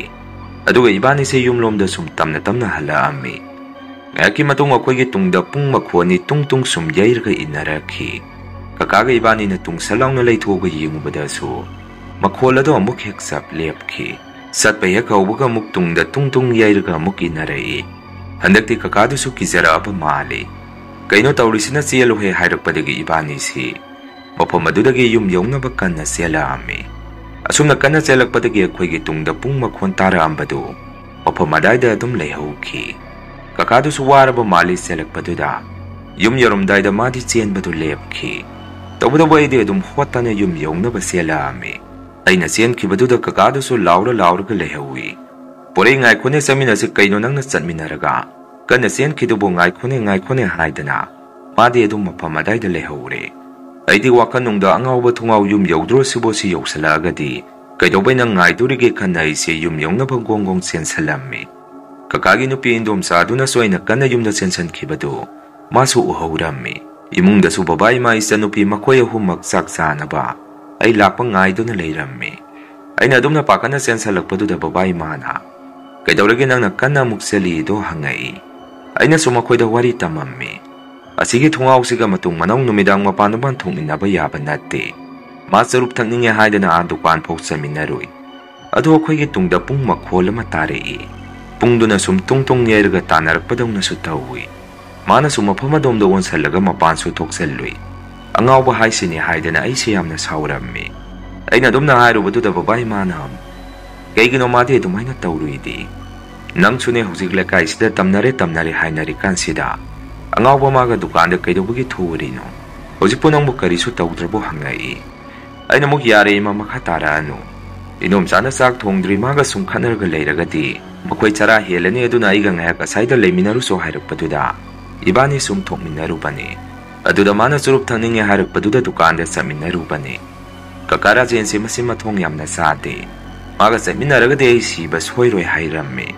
ꯑꯗꯨꯒ ꯏꯕꯥꯅꯤꯁꯦ ꯌꯨꯝꯂꯣꯝꯗ ꯁꯨꯝ ꯇꯝꯅ ꯇꯝꯅ ꯍꯜꯂꯛꯑꯝꯃꯤ꯫ ꯉꯥꯏꯍꯥꯛꯀꯤ ꯃꯇꯨꯡ ꯑꯩꯈꯣꯏꯒꯤ ꯇꯨꯡꯗ ꯄꯨꯡ ꯃꯈꯣꯟꯅꯤ ꯇꯨꯡ ꯇꯨꯡ ꯁꯨꯝ ꯌꯩꯔꯒ ꯏꯟꯅꯔꯛꯈꯤ꯫ ꯀꯀꯥꯒ ꯏꯕꯥꯅꯤꯅ ꯇꯨꯡꯁꯠ ꯂꯥꯎꯅ ꯂꯩꯊꯣꯛꯑꯒ ꯌꯦꯡꯉꯨꯕꯗꯁꯨ ꯃꯈꯣꯜ ꯑꯗꯨ ꯑꯃꯨꯛ ꯍꯦꯛ ꯆꯞ ꯂꯦꯞꯈꯤ꯫ ꯆꯠꯄ ꯍꯦꯛ ꯍꯧꯕꯒ ꯑꯃꯨꯛ ꯇꯨꯡꯗ ꯇꯨꯡ ꯇꯨꯡ ꯌꯩꯔꯒ ꯑꯃꯨꯛ ꯏꯟꯅꯔꯛꯏ꯫ ꯍꯟꯗꯛꯇꯤ ꯀꯀꯥꯗꯨꯁꯨ ꯀꯤꯖꯔꯛꯑꯕ ꯃꯥꯜꯂꯤ꯫ "ꯀꯩꯅꯣ ꯇꯧꯔꯤꯁꯤꯅ, ꯆꯦꯜꯂꯨꯍꯦ" ꯍꯥꯏꯔꯛꯄꯗꯒꯤ ꯏꯕꯥꯅꯤꯁꯤ ꯃꯐꯝ ꯑꯗꯨꯗꯒꯤ ꯌꯨꯝ ꯌꯧꯅꯕ ꯀꯟꯅ ꯆꯦꯜꯂꯛꯑꯝꯃꯤ꯫ ꯑꯁꯨꯝꯅ ꯀꯟꯅ ꯆꯦꯜꯂꯛꯄꯗꯒꯤ ꯑꯩꯈꯣꯏꯒꯤ ꯇꯨꯡꯗ ꯄꯨꯡ ꯃꯈꯣꯟ ꯇꯥꯔꯛꯑꯝꯕꯗꯨ ꯃꯐꯝ ꯑꯗꯥꯏꯗ ꯑꯗꯨꯝ ꯂꯩꯍꯧꯈꯤ꯫ ꯀꯀꯥꯗꯨꯁꯨ ꯋꯥꯔꯕ ꯃꯥꯜꯂꯤ ꯆꯦꯜꯂꯛꯄꯗꯨꯗ꯫ ꯌꯨꯝ ꯌꯧꯔꯝꯗꯥꯏꯗ ꯃꯥꯗꯤ ꯆꯦꯟꯕꯗꯨ ꯂꯦꯞꯈꯤ꯫ ꯇꯧꯕꯇꯕꯨ ꯑꯩꯗꯤ ꯑꯗꯨꯝ ꯍꯣꯠꯇꯅ ꯌꯨꯝ ꯌꯧꯅꯕ ꯆꯦꯜꯂꯛꯑꯝꯃꯤ꯫ ꯑꯩꯅ ꯆꯦꯟꯈꯤꯕꯗꯨꯗ ꯀꯀꯥꯗꯨꯁꯨ ꯂꯥꯎꯔ ꯂꯥꯎꯔꯒ ꯂꯩꯍꯧꯏ꯫ "ꯄꯣꯔꯩ, ꯉꯥꯏꯈꯣꯅꯦ, ꯆꯠꯃꯤꯟꯅꯁꯤ, ꯀꯩꯅꯣ ꯅꯪꯅ ꯆꯠꯃꯤꯟꯅꯔꯒ ꯀꯟꯅ ꯆꯦꯟꯈꯤꯗꯨꯕꯨ, ꯉꯥꯏꯈꯣꯅꯦ, ꯉꯥꯏꯈꯣꯅꯦ" ꯍꯥꯏꯗꯅ ꯃꯥꯗꯤ ꯑꯗꯨꯝ ꯃꯐꯝ ꯑꯗꯥꯏꯗ ꯂꯩꯍꯧꯔꯦ꯫ ꯑꯩꯗꯤ ꯋꯥꯈꯜꯅꯨꯡꯗ ꯑꯉꯥꯎꯕ ꯊꯨꯡꯉꯥꯎ ꯌꯨꯝ ꯌꯧꯗ꯭ꯔꯣ ꯁꯤꯕꯣ, ꯁꯤ ꯌꯧꯁꯜꯂꯛꯑꯒꯗꯤ ꯀꯩꯗꯧꯕꯩ ꯅꯪ ꯉꯥꯏꯗꯣꯔꯤꯒꯦ ꯈꯟꯅ ꯑꯩꯁꯦ ꯌꯨꯝ ꯌꯧꯅꯕ ꯒꯣꯡ ꯒꯣꯡ ꯆꯦꯟꯁꯜꯂꯝꯃꯤ꯫ ꯀꯀꯥꯒꯤ ꯅꯨꯄꯤ ꯏꯟꯗꯣꯝꯆꯥ ꯑꯗꯨꯅꯁꯨ ꯑꯩꯅ ꯀꯟꯅ ꯌꯨꯝꯗ ꯆꯦꯟꯁꯟꯈꯤꯕꯗꯨ ꯃꯥꯁꯨ ꯎꯍꯧꯔꯝꯃꯤ꯫ ꯏꯃꯨꯡꯗꯁꯨ ꯕꯕꯥ, ꯏꯃꯥ, ꯏꯆꯟꯅꯨꯄꯤ ꯃꯈꯣꯏ ꯑꯍꯨꯝꯃꯛ ꯆꯥꯛ ꯆꯥꯅꯕ ꯑꯩ ꯂꯥꯛꯄ ꯉꯥꯏꯗꯨꯅ ꯂꯩꯔꯝꯃꯤ꯫ ꯑꯩꯅ ꯑꯗꯨꯝꯅ ꯄꯥꯈꯠꯅ ꯆꯦꯟꯁꯜꯂꯛꯄꯗꯨꯗ ꯕꯕꯥ ꯏꯃꯥꯅ, "ꯀꯩꯗꯧꯔꯒꯦ ꯅꯪꯅ ꯀꯟꯅ ꯑꯃꯨꯛ ꯆꯦꯜꯂꯤꯗꯣ?" ꯍꯪꯉꯛꯏ꯫ ꯑꯩꯅꯁꯨ ꯃꯈꯣꯏꯗ ꯋꯥꯔꯤ ꯇꯝꯃꯝꯃꯤ꯫ "ꯑꯁꯤꯒꯤ ꯊꯣꯡꯅꯥꯎꯁꯤꯒ ꯃꯇꯨꯡ ꯃꯅꯥꯎ ꯅꯨꯃꯤꯗꯥꯡ ꯃꯄꯥꯟ ꯃꯄꯥꯟ ꯊꯣꯛꯃꯤꯟꯅꯕ ꯌꯥꯕ ꯅꯠꯇꯦ꯫ ꯃꯥ ꯆꯨꯔꯨꯞ ꯊꯛꯅꯤꯡꯉꯦ ꯍꯥꯏꯗꯅ ꯑꯥ ꯗꯨꯀꯥꯟ ꯐꯥꯎ ꯆꯠꯃꯤꯟꯅꯔꯨꯏ꯫ ꯑꯗꯨ ꯑꯩꯈꯣꯏꯒꯤ ꯇꯨꯡꯗ ꯄꯨꯡ ꯃꯈꯣꯜ ꯑꯃ ꯇꯥꯔꯛꯏ꯫ ꯄꯨꯡꯗꯨꯅ ꯁꯨꯝ ꯇꯨꯡ ꯇꯨꯡ ꯌꯩꯔꯒ ꯇꯥꯟꯅꯔꯛꯄꯗꯧꯅꯁꯨ ꯇꯧꯏ꯫ ꯃꯥꯅꯁꯨ ꯃꯐꯝ ꯑꯗꯣꯝꯗ ꯑꯣꯟꯁꯜꯂꯒ ꯃꯄꯥꯟꯁꯨ ꯊꯣꯛꯆꯜꯂꯨꯏ꯫ ꯑꯉꯥꯎꯕ ꯍꯥꯏꯁꯤꯅꯤ" ꯍꯥꯏꯗꯅ ꯑꯩꯁꯦ ꯌꯥꯝꯅ ꯁꯥꯎꯔꯝꯃꯤ꯫ ꯑꯩꯅ ꯑꯗꯨꯝꯅ ꯍꯥꯏꯔꯨꯕꯗꯨꯗ ꯕꯕꯥ ꯏꯃꯥꯅ ꯑꯃꯨꯛ, "ꯀꯩꯒꯤꯅꯣ ꯃꯥꯗꯤ ꯑꯗꯨꯃꯥꯏꯅ ꯇꯧꯔꯨꯏꯗꯤ?" "ꯅꯪꯁꯨꯅꯦ ꯍꯧꯖꯤꯛ ꯂꯩꯀꯥꯏꯁꯤꯗ ꯇꯝꯅꯔꯦ ꯇꯝꯅꯔꯦ ꯍꯥꯏꯅꯔꯤ ꯀꯥꯟꯁꯤꯗ ꯑꯉꯥꯎꯕ ꯃꯥꯒ ꯗꯨꯀꯥꯟꯗ ꯀꯩꯗꯧꯕꯒꯤ ꯊꯣꯛꯎꯔꯤꯅꯣ? ꯍꯧꯖꯤꯛꯄꯨ ꯅꯪꯕꯨ ꯀꯔꯤꯁꯨ ꯇꯧꯗ꯭ꯔꯕꯣ?" ꯍꯪꯉꯛꯏ꯫ ꯑꯩꯅ ꯑꯃꯨꯛ "ꯌꯥꯔꯦ ꯏꯃꯥ, ꯃꯈꯥ ꯇꯥꯔꯛꯑꯅꯨ꯫ ꯏꯅꯣꯝꯆꯥꯅ ꯆꯥꯛ ꯊꯣꯡꯗ꯭ꯔꯤ, ꯃꯥꯒ ꯁꯨꯝ ꯈꯠꯅꯔꯒ ꯂꯩꯔꯒꯗꯤ ꯃꯈꯣꯏ ꯆꯔꯥ ꯍꯦꯜꯂꯅꯤ, ꯑꯗꯨꯅ ꯑꯩꯒ ꯉꯥꯏꯍꯥꯛ ꯑꯁꯥꯏꯗ ꯂꯩꯃꯤꯟꯅꯔꯨꯁꯣ" ꯍꯥꯏꯔꯛꯄꯗꯨꯗ ꯏꯕꯥꯅꯤ ꯁꯨꯝ ꯊꯣꯛꯃꯤꯟꯅꯔꯨꯕꯅꯤ꯫ ꯑꯗꯨꯗ ꯃꯥꯅ ꯆꯨꯔꯨꯞ ꯊꯛꯅꯤꯡꯉꯦ ꯍꯥꯏꯔꯛꯄꯗꯨꯗ ꯗꯨꯀꯥꯟꯗ ꯆꯠꯃꯤꯟꯅꯔꯨꯕꯅꯤ꯫ "ꯀꯀꯥ ꯔꯥꯖꯦꯟꯁꯦ ꯃꯁꯤ ꯃꯊꯣꯡ ꯌꯥꯝꯅ ꯆꯥꯗꯦ꯫ ꯃꯥꯒ ꯆꯠꯃꯤꯟꯅꯔꯒꯗꯤ ꯑꯩ ꯁꯤꯕ ꯁꯣꯏꯔꯣꯏ" ꯍꯥꯏꯔꯝꯃꯤ꯫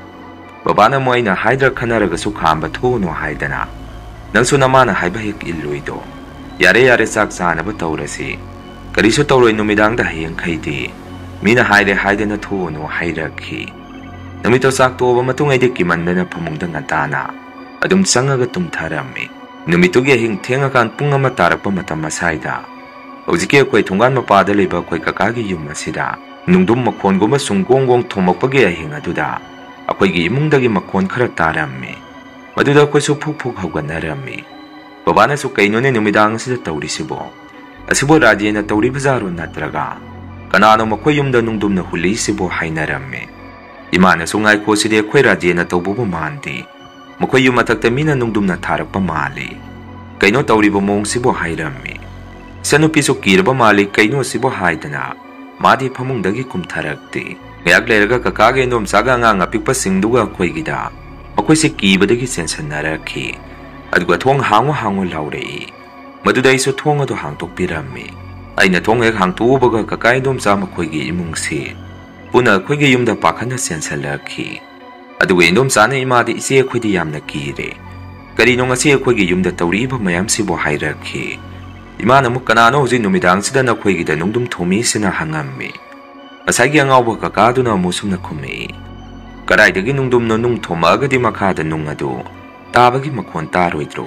ꯕꯕꯥꯅ ꯑꯃꯨꯛ "ꯑꯩꯅ ꯍꯥꯏꯗ꯭ꯔ ꯈꯟꯅꯔꯒꯁꯨ ꯈꯥꯝꯕ ꯊꯣꯛꯎꯅꯨ" ꯍꯥꯏꯗꯅ, "ꯅꯪꯁꯨ ꯅꯃꯥꯅ ꯍꯥꯏꯕ ꯍꯦꯛ ꯏꯜꯂꯣꯏꯗꯣ꯫ ꯌꯥꯔꯦ ꯌꯥꯔꯦ, ꯆꯥꯛ ꯆꯥꯅꯕ ꯇꯧꯔꯁꯤ꯫ ꯀꯔꯤꯁꯨ ꯇꯧꯔꯣꯏ, ꯅꯨꯃꯤꯗꯥꯡꯗ ꯍꯌꯦꯡꯈꯩꯗꯤ ꯃꯤꯅ ꯍꯥꯏꯔꯦ ꯍꯥꯏꯗꯅ ꯊꯣꯛꯎꯅꯨ" ꯍꯥꯏꯔꯛꯈꯤ꯫ ꯅꯨꯃꯤꯠꯇꯣ ꯆꯥꯛ ꯇꯣꯛꯑꯕ ꯃꯇꯨꯡ ꯑꯩꯗꯤ ꯀꯤꯃꯟꯗꯅ ꯐꯃꯨꯡꯗ ꯉꯟꯇꯥꯅ ꯑꯗꯨꯝ ꯆꯪꯉꯒ ꯇꯨꯝꯊꯔꯝꯃꯤ꯫ ꯅꯨꯃꯤꯠꯇꯨꯒꯤ ꯑꯍꯤꯡ ꯊꯦꯡꯉꯀꯥꯟ ꯄꯨꯡ ꯑꯃ ꯇꯥꯔꯛꯄ ꯃꯇꯝ ꯑꯁꯥꯏꯗ ꯍꯧꯖꯤꯛꯀꯤ ꯑꯩꯈꯣꯏ ꯊꯣꯡꯒꯥꯟ ꯃꯄꯥꯗ ꯂꯩꯕ ꯑꯩꯈꯣꯏ ꯀꯀꯥꯒꯤ ꯌꯨꯝ ꯑꯁꯤꯗ ꯅꯨꯡꯗꯨꯝ ꯃꯈꯣꯟꯒꯨꯝꯕ ꯁꯨꯝ ꯒꯣꯡ ꯒꯣꯡ ꯊꯣꯝꯃꯛꯄꯒꯤ ꯑꯍꯤꯡ ꯑꯗꯨꯗ ꯑꯩꯈꯣꯏꯒꯤ ꯏꯃꯨꯡꯗꯒꯤ ꯃꯈꯣꯟ ꯈꯔ ꯇꯥꯔꯝꯃꯤ꯫ ꯃꯗꯨꯗ ꯑꯩꯈꯣꯏꯁꯨ ꯐꯨꯛ ꯐꯨꯛ ꯍꯧꯒꯠꯅꯔꯝꯃꯤ꯫ ꯕꯕꯥꯅꯁꯨ "ꯀꯩꯅꯣꯅꯦ ꯅꯨꯃꯤꯗꯥꯡ ꯑꯁꯤꯗ ꯇꯧꯔꯤꯁꯤꯕꯣ? ꯑꯁꯤꯕꯨ ꯔꯥꯖꯦꯅ ꯇꯧꯔꯤꯕꯖꯥꯔꯣ, ꯅꯠꯇ꯭ꯔꯒ ꯀꯅꯥꯅꯣ ꯃꯈꯣꯏ ꯌꯨꯝꯗ ꯅꯨꯡꯗꯨꯝꯅ ꯍꯨꯜꯂꯤꯁꯤꯕꯣ?" ꯍꯥꯏꯅꯔꯝꯃꯤ꯫ ꯏꯃꯥꯅꯁꯨ "ꯉꯥꯏꯈꯣ, ꯁꯤꯗꯤ ꯑꯩꯈꯣꯏ ꯔꯥꯖꯦꯅ ꯇꯧꯕꯕꯨ ꯃꯥꯟꯗꯦ꯫ ꯃꯈꯣꯏ ꯌꯨꯝ ꯃꯊꯛꯇ ꯃꯤꯅ ꯅꯨꯡꯗꯨꯝꯅ ꯊꯥꯔꯛꯄ ꯃꯥꯜꯂꯤ꯫ ꯀꯩꯅꯣ ꯇꯧꯔꯤꯕ ꯃꯑꯣꯡꯁꯤꯕꯨ?" ꯍꯥꯏꯔꯝꯃꯤ꯫ ꯏꯆꯟꯅꯨꯄꯤꯁꯨ ꯀꯤꯔꯕ ꯃꯥꯜꯂꯤ, "ꯀꯩꯅꯣ ꯁꯤꯕꯨ?" ꯍꯥꯏꯗꯅ ꯃꯥꯗꯤ ꯐꯃꯨꯡꯗꯒꯤ ꯀꯨꯝꯊꯔꯛꯇꯦ꯫ ꯉꯥꯏꯍꯥꯛ ꯂꯩꯔꯒ ꯀꯀꯥꯒ ꯏꯟꯗꯣꯝꯆꯥꯒ ꯑꯉꯥꯡ ꯑꯄꯤꯛꯄꯁꯤꯡꯗꯨꯒ ꯑꯩꯈꯣꯏꯒꯤꯗ ꯃꯈꯣꯏꯁꯦ ꯀꯤꯕꯗꯒꯤ ꯆꯦꯟꯁꯟꯅꯔꯛꯈꯤ꯫ ꯑꯗꯨꯒ "ꯊꯣꯡ ꯍꯥꯡꯉꯨ, ꯍꯥꯡꯉꯨ" ꯂꯥꯎꯔꯛꯏ꯫ ꯃꯗꯨꯗ ꯑꯩꯁꯨ ꯊꯣꯡ ꯑꯗꯨ ꯍꯥꯡꯗꯣꯛꯄꯤꯔꯝꯃꯤ꯫ ꯑꯩꯅ ꯊꯣꯡ ꯍꯦꯛ ꯍꯥꯡꯇꯣꯛꯎꯕꯒ ꯀꯀꯥ ꯏꯟꯗꯣꯝꯆꯥ ꯃꯈꯣꯏꯒꯤ ꯏꯃꯨꯡꯁꯤ ꯄꯨꯟꯅ ꯑꯩꯈꯣꯏꯒꯤ ꯌꯨꯝꯗ ꯄꯥꯈꯠꯅ ꯆꯦꯟꯁꯜꯂꯛꯈꯤ꯫ ꯑꯗꯨꯒ ꯏꯟꯗꯣꯝꯆꯥꯅ ꯏꯃꯥꯗ, "ꯏꯆꯦ, ꯑꯩꯈꯣꯏꯗꯤ ꯌꯥꯝꯅ ꯀꯤꯔꯦ꯫ ꯀꯔꯤꯅꯣ ꯉꯁꯤ ꯑꯩꯈꯣꯏꯒꯤ ꯌꯨꯝꯗ ꯇꯧꯔꯛꯏꯕ ꯃꯌꯥꯝꯁꯤꯕꯨ?" ꯍꯥꯏꯔꯛꯈꯤ꯫ ꯏꯃꯥꯅ ꯑꯃꯨꯛ, "ꯀꯅꯥꯅꯣ ꯍꯧꯖꯤꯛ ꯅꯨꯃꯤꯗꯥꯡꯁꯤꯗ ꯅꯈꯣꯏꯒꯤꯗ ꯅꯨꯡꯗꯨꯝ ꯊꯣꯝꯃꯤꯁꯤꯅ?" ꯍꯪꯉꯝꯃꯤ꯫ ꯉꯁꯥꯏꯒꯤ ꯑꯉꯥꯎꯕ ꯀꯀꯥꯗꯨꯅ ꯑꯃꯨꯛ ꯁꯨꯝꯅ ꯈꯨꯝꯃꯛꯏ, "ꯀꯗꯥꯏꯗꯒꯤ ꯅꯨꯡꯗꯨꯝꯅꯣ? ꯅꯨꯡ ꯊꯣꯝꯃꯛꯑꯒꯗꯤ ꯃꯈꯥꯗ ꯅꯨꯡ ꯑꯗꯨ ꯇꯥꯕꯒꯤ ꯃꯈꯣꯟ ꯇꯥꯔꯣꯏꯗ꯭ꯔꯣ?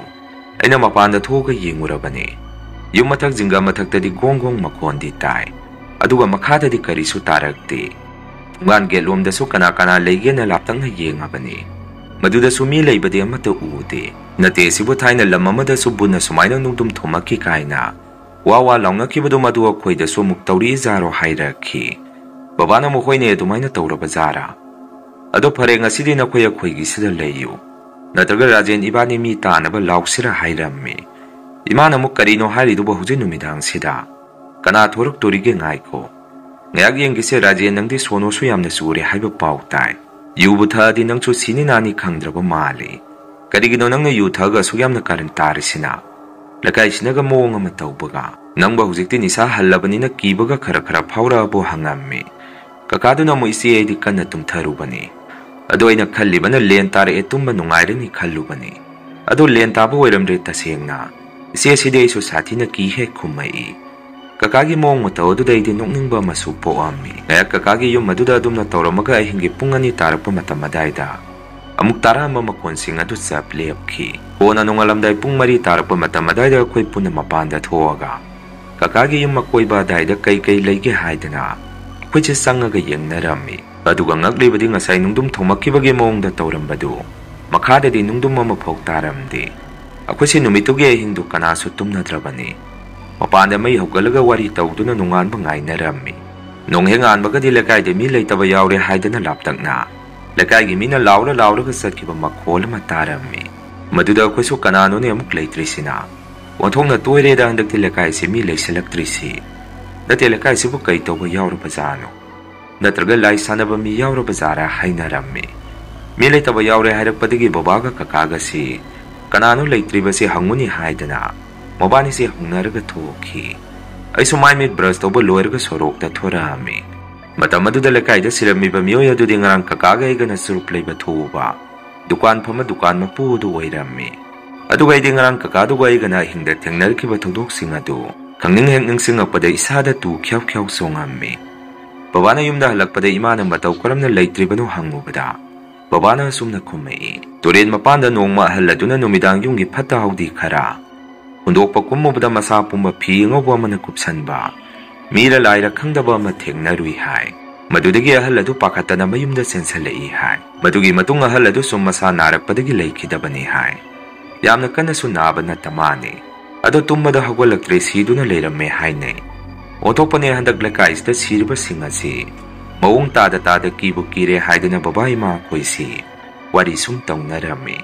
ꯑꯩꯅ ꯃꯄꯥꯟꯗ ꯊꯣꯛꯑꯒ ꯌꯦꯡꯉꯨꯔꯕꯅꯤ꯫ ꯌꯨꯝ ꯃꯊꯛ ꯖꯤꯡꯒ ꯃꯊꯛꯇꯗꯤ ꯒꯣꯡ ꯒꯣꯡ ꯃꯈꯣꯟꯗꯤ ꯇꯥꯏ, ꯑꯗꯨꯒ ꯃꯈꯥꯗꯗꯤ ꯀꯔꯤꯁꯨ ꯇꯥꯔꯛꯇꯦ꯫ ꯊꯣꯡꯒꯥꯟ ꯒꯦꯠꯂꯣꯝꯗꯁꯨ ꯀꯅꯥ ꯀꯅꯥ ꯂꯩꯒꯦꯅ ꯂꯥꯞꯇꯛꯅ ꯌꯦꯡꯉꯕꯅꯤ꯫ ꯃꯗꯨꯗꯁꯨ ꯃꯤ ꯂꯩꯕꯗꯤ ꯑꯃꯠꯇ ꯎꯗꯦ꯫ ꯅꯠꯇꯦ, ꯁꯤꯕꯨ ꯊꯥꯏꯅ ꯂꯝ ꯑꯃꯗꯁꯨ ꯕꯨꯟꯅ ꯁꯨꯃꯥꯏꯅ ꯅꯨꯡꯗꯨꯝ ꯊꯣꯝꯃꯛꯈꯤ" ꯀꯥꯏꯅ ꯋꯥ ꯋꯥ ꯂꯥꯎꯅꯈꯤꯕꯗꯨ ꯃꯗꯨ ꯑꯩꯈꯣꯏꯗꯁꯨ ꯑꯃꯨꯛ ꯇꯧꯔꯛꯏ ꯖꯥꯔꯣ ꯍꯥꯏꯔꯛꯈꯤ꯫ ꯕꯕꯥꯅ ꯃꯈꯣꯏꯅ ꯑꯗꯨꯃꯥꯏꯅ ꯇꯧꯔꯕ ꯖꯥꯔꯥ? "ꯑꯗꯣ ꯐꯔꯦ, ꯉꯁꯤꯗꯤ ꯅꯈꯣꯏ ꯑꯩꯈꯣꯏꯒꯤꯁꯤꯗ ꯂꯩꯌꯨ, ꯅꯠꯇ꯭ꯔꯒ ꯔꯥꯖꯦꯟ ꯏꯕꯥꯅꯤ ꯃꯤ ꯇꯥꯅꯕ ꯂꯥꯎꯁꯤꯔ?" ꯍꯥꯏꯔꯝꯃꯤ꯫ ꯏꯃꯥꯅ ꯑꯃꯨꯛ, "ꯀꯔꯤꯅꯣ ꯍꯥꯏꯔꯤꯗꯨꯕꯨ ꯍꯧꯖꯤꯛ ꯅꯨꯃꯤꯗꯥꯡꯁꯤꯗ? ꯀꯅꯥ ꯊꯣꯔꯛꯇꯣꯔꯤꯒꯦ? ꯉꯥꯏꯈꯣ, ꯉꯥꯏꯍꯥꯛ ꯌꯦꯡꯒꯦꯁꯦ꯫ ꯔꯥꯖꯦꯟ, ꯅꯪꯗꯤ ꯁꯣꯅꯣꯁꯨ ꯌꯥꯝꯅ ꯆꯨꯔꯦ ꯍꯥꯏꯕ ꯄꯥꯎ ꯇꯥꯏ꯫ ꯌꯨꯕꯨ ꯊꯛꯑꯗꯤ ꯅꯪꯁꯨ ꯁꯤꯅꯤ ꯅꯥꯅꯤ ꯈꯪꯗ꯭ꯔꯕ ꯃꯥꯜꯂꯤ꯫ ꯀꯔꯤꯒꯤꯅꯣ ꯅꯪꯅ ꯌꯨ ꯊꯛꯑꯒ ꯑꯁꯨꯛ ꯌꯥꯝꯅ ꯀꯥꯔꯟ ꯇꯥꯔꯤꯁꯤꯅ? ꯂꯩꯀꯥꯏꯁꯤꯅꯒ ꯃꯑꯣꯡ ꯑꯃ ꯇꯧꯕꯒ꯫ ꯅꯪꯕꯨ ꯍꯧꯖꯤꯛꯇꯤ ꯅꯤꯁꯥ ꯍꯜꯂꯕꯅꯤꯅ ꯀꯤꯕꯒ ꯈꯔ ꯈꯔ ꯐꯥꯎꯔꯛꯑꯕꯣ?" ꯍꯪꯉꯝꯃꯤ꯫ ꯀꯀꯥꯗꯨꯅ ꯑꯃꯨꯛ, "ꯏꯆꯦ, ꯑꯩꯗꯤ ꯀꯟꯅ ꯇꯨꯝꯊꯔꯨꯕꯅꯤ꯫ ꯑꯗꯣ ꯑꯩꯅ ꯈꯜꯂꯤꯕꯅ ꯂꯦꯟ ꯇꯥꯔꯛꯑꯦ, ꯇꯨꯝꯕ ꯅꯨꯡꯉꯥꯏꯔꯅꯤ ꯈꯜꯂꯨꯕꯅꯤ꯫ ꯑꯗꯣ ꯂꯦꯟ ꯇꯥꯕ ꯑꯣꯏꯔꯝꯗ꯭ꯔꯦ ꯇꯁꯦꯡꯅ꯫ ꯏꯆꯦꯁꯤꯗꯤ ꯑꯩꯁꯨ ꯁꯥꯊꯤꯅ ꯀꯤ ꯍꯦꯛ ꯈꯨꯝꯃꯛꯏ꯫ ꯀꯀꯥꯒꯤ ꯃꯑꯣꯡ ꯃꯇꯧ ꯑꯗꯨꯗ ꯑꯩꯗꯤ ꯅꯣꯛꯅꯤꯡꯕ ꯑꯃꯁꯨ ꯄꯣꯛꯑꯝꯃꯤ꯫ ꯉꯥꯏꯍꯥꯛ ꯀꯀꯥꯒꯤ ꯌꯨꯝ ꯑꯗꯨꯗ ꯑꯗꯨꯝꯅ ꯇꯧꯔꯝꯃꯒ ꯑꯍꯤꯡꯒꯤ ꯄꯨꯡ ꯑꯅꯤ ꯇꯥꯔꯛꯄ ꯃꯇꯝ ꯑꯗꯥꯏꯗ ꯑꯃꯨꯛ ꯇꯥꯔꯛꯑꯝꯕ ꯃꯈꯣꯟꯁꯤꯡ ꯑꯗꯨ ꯆꯞ ꯂꯦꯞꯈꯤ꯫ ꯀꯣꯟꯅ ꯅꯣꯡꯉꯥꯜꯂꯝꯗꯥꯏ ꯄꯨꯡ ꯃꯔꯤ ꯇꯥꯔꯛꯄ ꯃꯇꯝ ꯑꯗꯥꯏꯗ ꯑꯩꯈꯣꯏ ꯄꯨꯟꯅ ꯃꯄꯥꯟꯗ ꯊꯣꯛꯑꯒ ꯀꯀꯥꯒꯤ ꯌꯨꯝ ꯑꯀꯣꯏꯕ ꯑꯗꯥꯏꯗ ꯀꯩ ꯀꯩ ꯂꯩꯒꯦ ꯍꯥꯏꯗꯅ ꯑꯩꯈꯣꯏꯁꯦ ꯆꯪꯉꯒ ꯌꯦꯡꯅꯔꯝꯃꯤ꯫ ꯑꯗꯨꯒ ꯉꯛꯂꯤꯕꯗꯤ ꯉꯁꯥꯏ ꯅꯨꯡꯗꯨꯝ ꯊꯣꯡꯂꯛꯈꯤꯕꯒꯤ ꯃꯑꯣꯡꯗ ꯇꯧꯔꯝꯕꯗꯨ ꯃꯈꯥꯗꯗꯤ ꯅꯨꯡꯗꯨꯝ ꯑꯃꯐꯥꯎ ꯇꯥꯔꯝꯗꯦ꯫ ꯑꯩꯈꯣꯏꯁꯦ ꯅꯨꯃꯤꯠꯇꯨꯒꯤ ꯑꯍꯤꯡꯗꯨ ꯀꯅꯥꯁꯨ ꯇꯨꯝꯅꯗ꯭ꯔꯕꯅꯤ꯫ ꯃꯄꯥꯟꯗ ꯃꯩ ꯍꯧꯒꯠꯂꯒ ꯋꯥꯔꯤ ꯇꯧꯗꯨꯅ ꯅꯣꯡꯉꯥꯟꯕ ꯉꯥꯏꯅꯔꯝꯃꯤ꯫ ꯅꯣꯡ ꯍꯦꯛ ꯉꯥꯟꯕꯒꯗꯤ ꯂꯩꯀꯥꯏꯗ ꯃꯤ ꯂꯩꯇꯕ ꯌꯥꯎꯔꯦ ꯍꯥꯏꯗꯅ ꯂꯥꯞꯇꯛꯅ ꯂꯩꯀꯥꯏꯒꯤ ꯃꯤꯅ ꯂꯥꯎꯔ ꯂꯥꯎꯔꯒ ꯆꯠꯈꯤꯕ ꯃꯈꯣꯜ ꯑꯃ ꯇꯥꯔꯝꯃꯤ꯫ ꯃꯗꯨꯗ ꯑꯩꯈꯣꯏꯁꯨ ꯀꯅꯥꯅꯣꯅꯦ ꯑꯃꯨꯛ ꯂꯩꯇ꯭ꯔꯤꯁꯤꯅ? ꯑꯣꯟꯊꯣꯛꯅ ꯇꯣꯏꯔꯦꯗ ꯍꯟꯗꯛꯇꯤ ꯂꯩꯀꯥꯏꯁꯤ ꯃꯤ ꯂꯩꯁꯤꯜꯂꯛꯇ꯭ꯔꯤꯁꯤ꯫ ꯅꯠꯇꯦ, ꯂꯩꯀꯥꯏꯁꯤꯕꯨ ꯀꯩ ꯇꯧꯕ ꯌꯥꯎꯔꯕꯖꯥꯠꯅꯣ? ꯅꯠꯇ꯭ꯔꯒ ꯂꯥꯏ ꯁꯥꯟꯅꯕ ꯃꯤ ꯌꯥꯎꯔꯕꯖꯥꯔꯥ ꯍꯥꯏꯅꯔꯝꯃꯤ꯫ ꯃꯤ ꯂꯩꯇꯕ ꯌꯥꯎꯔꯦ ꯍꯥꯏꯔꯛꯄꯗꯒꯤ ꯕꯕꯥꯒ ꯀꯀꯥꯒꯁꯤ ꯀꯅꯥꯅꯣ ꯂꯩꯇ꯭ꯔꯤꯕꯁꯤ ꯍꯪꯉꯨꯅꯤ ꯍꯥꯏꯗꯅ ꯃꯕꯥꯅꯤꯁꯦ ꯍꯧꯅꯔꯒ ꯊꯣꯛꯈꯤ꯫ ꯑꯩꯁꯨ ꯃꯥꯏ ꯃꯤꯠ ꯕ꯭ꯔꯁ ꯇꯧꯕ ꯂꯣꯏꯔꯒ ꯁꯣꯔꯣꯛꯇ ꯊꯣꯔꯛꯑꯝꯃꯤ꯫ ꯃꯇꯝ ꯑꯗꯨꯗ ꯂꯩꯀꯥꯏꯗ ꯁꯤꯔꯝꯃꯤꯕ ꯃꯤꯑꯣꯏ ꯑꯗꯨꯗꯤ ꯉꯔꯥꯡ ꯀꯀꯥꯒ ꯑꯩꯒꯅ ꯆꯨꯔꯨꯞ ꯂꯩꯕ ꯊꯣꯛꯎꯕ ꯗꯨꯀꯥꯟ ꯐꯝꯕ ꯗꯨꯀꯥꯟ ꯃꯄꯨ ꯑꯗꯨ ꯑꯣꯏꯔꯝꯃꯤ꯫ ꯑꯗꯨꯒ ꯑꯩꯗꯤ ꯉꯔꯥꯡ ꯀꯀꯥꯗꯨꯒ ꯑꯩꯒꯅ ꯑꯍꯤꯡꯗ ꯊꯦꯡꯅꯔꯛꯈꯤꯕ ꯊꯧꯗꯣꯛꯁꯤꯡ ꯑꯗꯨ ꯈꯪꯅꯤꯡ ꯍꯦꯛ ꯅꯤꯡꯁꯤꯡꯉꯛꯄꯗ ꯏꯁꯥꯗ ꯇꯨ ꯈ꯭ꯌꯥꯎ ꯈ꯭ꯌꯥꯎ ꯆꯣꯡꯉꯝꯃꯤ꯫ ꯕꯕꯥꯅ ꯌꯨꯝꯗ ꯍꯜꯂꯛꯄꯗ ꯏꯃꯥꯅ ꯃꯇꯧ ꯀꯔꯝꯅ ꯂꯩꯇ꯭ꯔꯤꯕꯅꯣ ꯍꯪꯉꯨꯕꯗ ꯕꯕꯥꯅ ꯑꯁꯨꯝꯅ ꯈꯨꯝꯃꯛꯏ, "ꯇꯨꯔꯦꯟ ꯃꯄꯥꯟꯗ ꯅꯣꯡꯃ ꯑꯍꯜ ꯑꯗꯨꯅ ꯅꯨꯃꯤꯗꯥꯡ ꯌꯨꯝꯒꯤ ꯐꯠꯇ ꯍꯥꯎꯗꯤ ꯈꯔ ꯍꯨꯟꯗꯣꯛꯄ ꯀꯨꯝꯃꯨꯕꯗ ꯃꯁꯥ ꯄꯨꯝꯕ ꯐꯤ ꯑꯉꯧꯕ ꯑꯃꯅ ꯀꯨꯞꯁꯟꯕ ꯃꯤꯔ ꯂꯥꯏꯔ ꯈꯪꯗꯕ ꯑꯃ ꯊꯦꯡꯅꯔꯨꯏ" ꯍꯥꯏ꯫ ꯃꯗꯨꯗꯒꯤ ꯑꯍꯜ ꯑꯗꯨ ꯄꯥꯈꯠꯇꯅ ꯃꯌꯨꯝꯗ ꯆꯦꯟꯁꯤꯜꯂꯛꯏ ꯍꯥꯏ꯫ ꯃꯗꯨꯒꯤ ꯃꯇꯨꯡ ꯑꯍꯜ ꯑꯗꯨ ꯁꯨꯝ ꯃꯁꯥ ꯅꯥꯔꯛꯄꯗꯒꯤ ꯂꯩꯈꯤꯗꯕꯅꯤ ꯍꯥꯏ꯫ ꯌꯥꯝꯅ ꯀꯟꯅꯁꯨ ꯅꯥꯕ ꯅꯠꯇ ꯃꯥꯅꯤ꯫ ꯑꯗꯣ ꯇꯨꯝꯕꯗ ꯍꯧꯒꯠꯂꯛꯇ꯭ꯔꯦ, ꯁꯤꯗꯨꯅ ꯂꯩꯔꯝꯃꯦ ꯍꯥꯏꯅꯩ꯫ ꯑꯣꯟꯊꯣꯛꯄꯅꯦ, ꯍꯟꯗꯛ ꯂꯩꯀꯥꯏꯁꯤꯗ ꯁꯤꯔꯤꯕꯁꯤꯡ ꯑꯁꯤ ꯃꯑꯣꯡ ꯇꯥꯗ ꯇꯥꯗ ꯀꯤꯕꯨ ꯀꯤꯔꯦ ꯍꯥꯏꯗꯨꯅ ꯕꯕꯥ ꯏꯃꯥ ꯑꯩꯈꯣꯏꯁꯤ ꯋꯥꯔꯤ ꯁꯨꯝ ꯇꯧꯅꯔꯝꯃꯤ꯫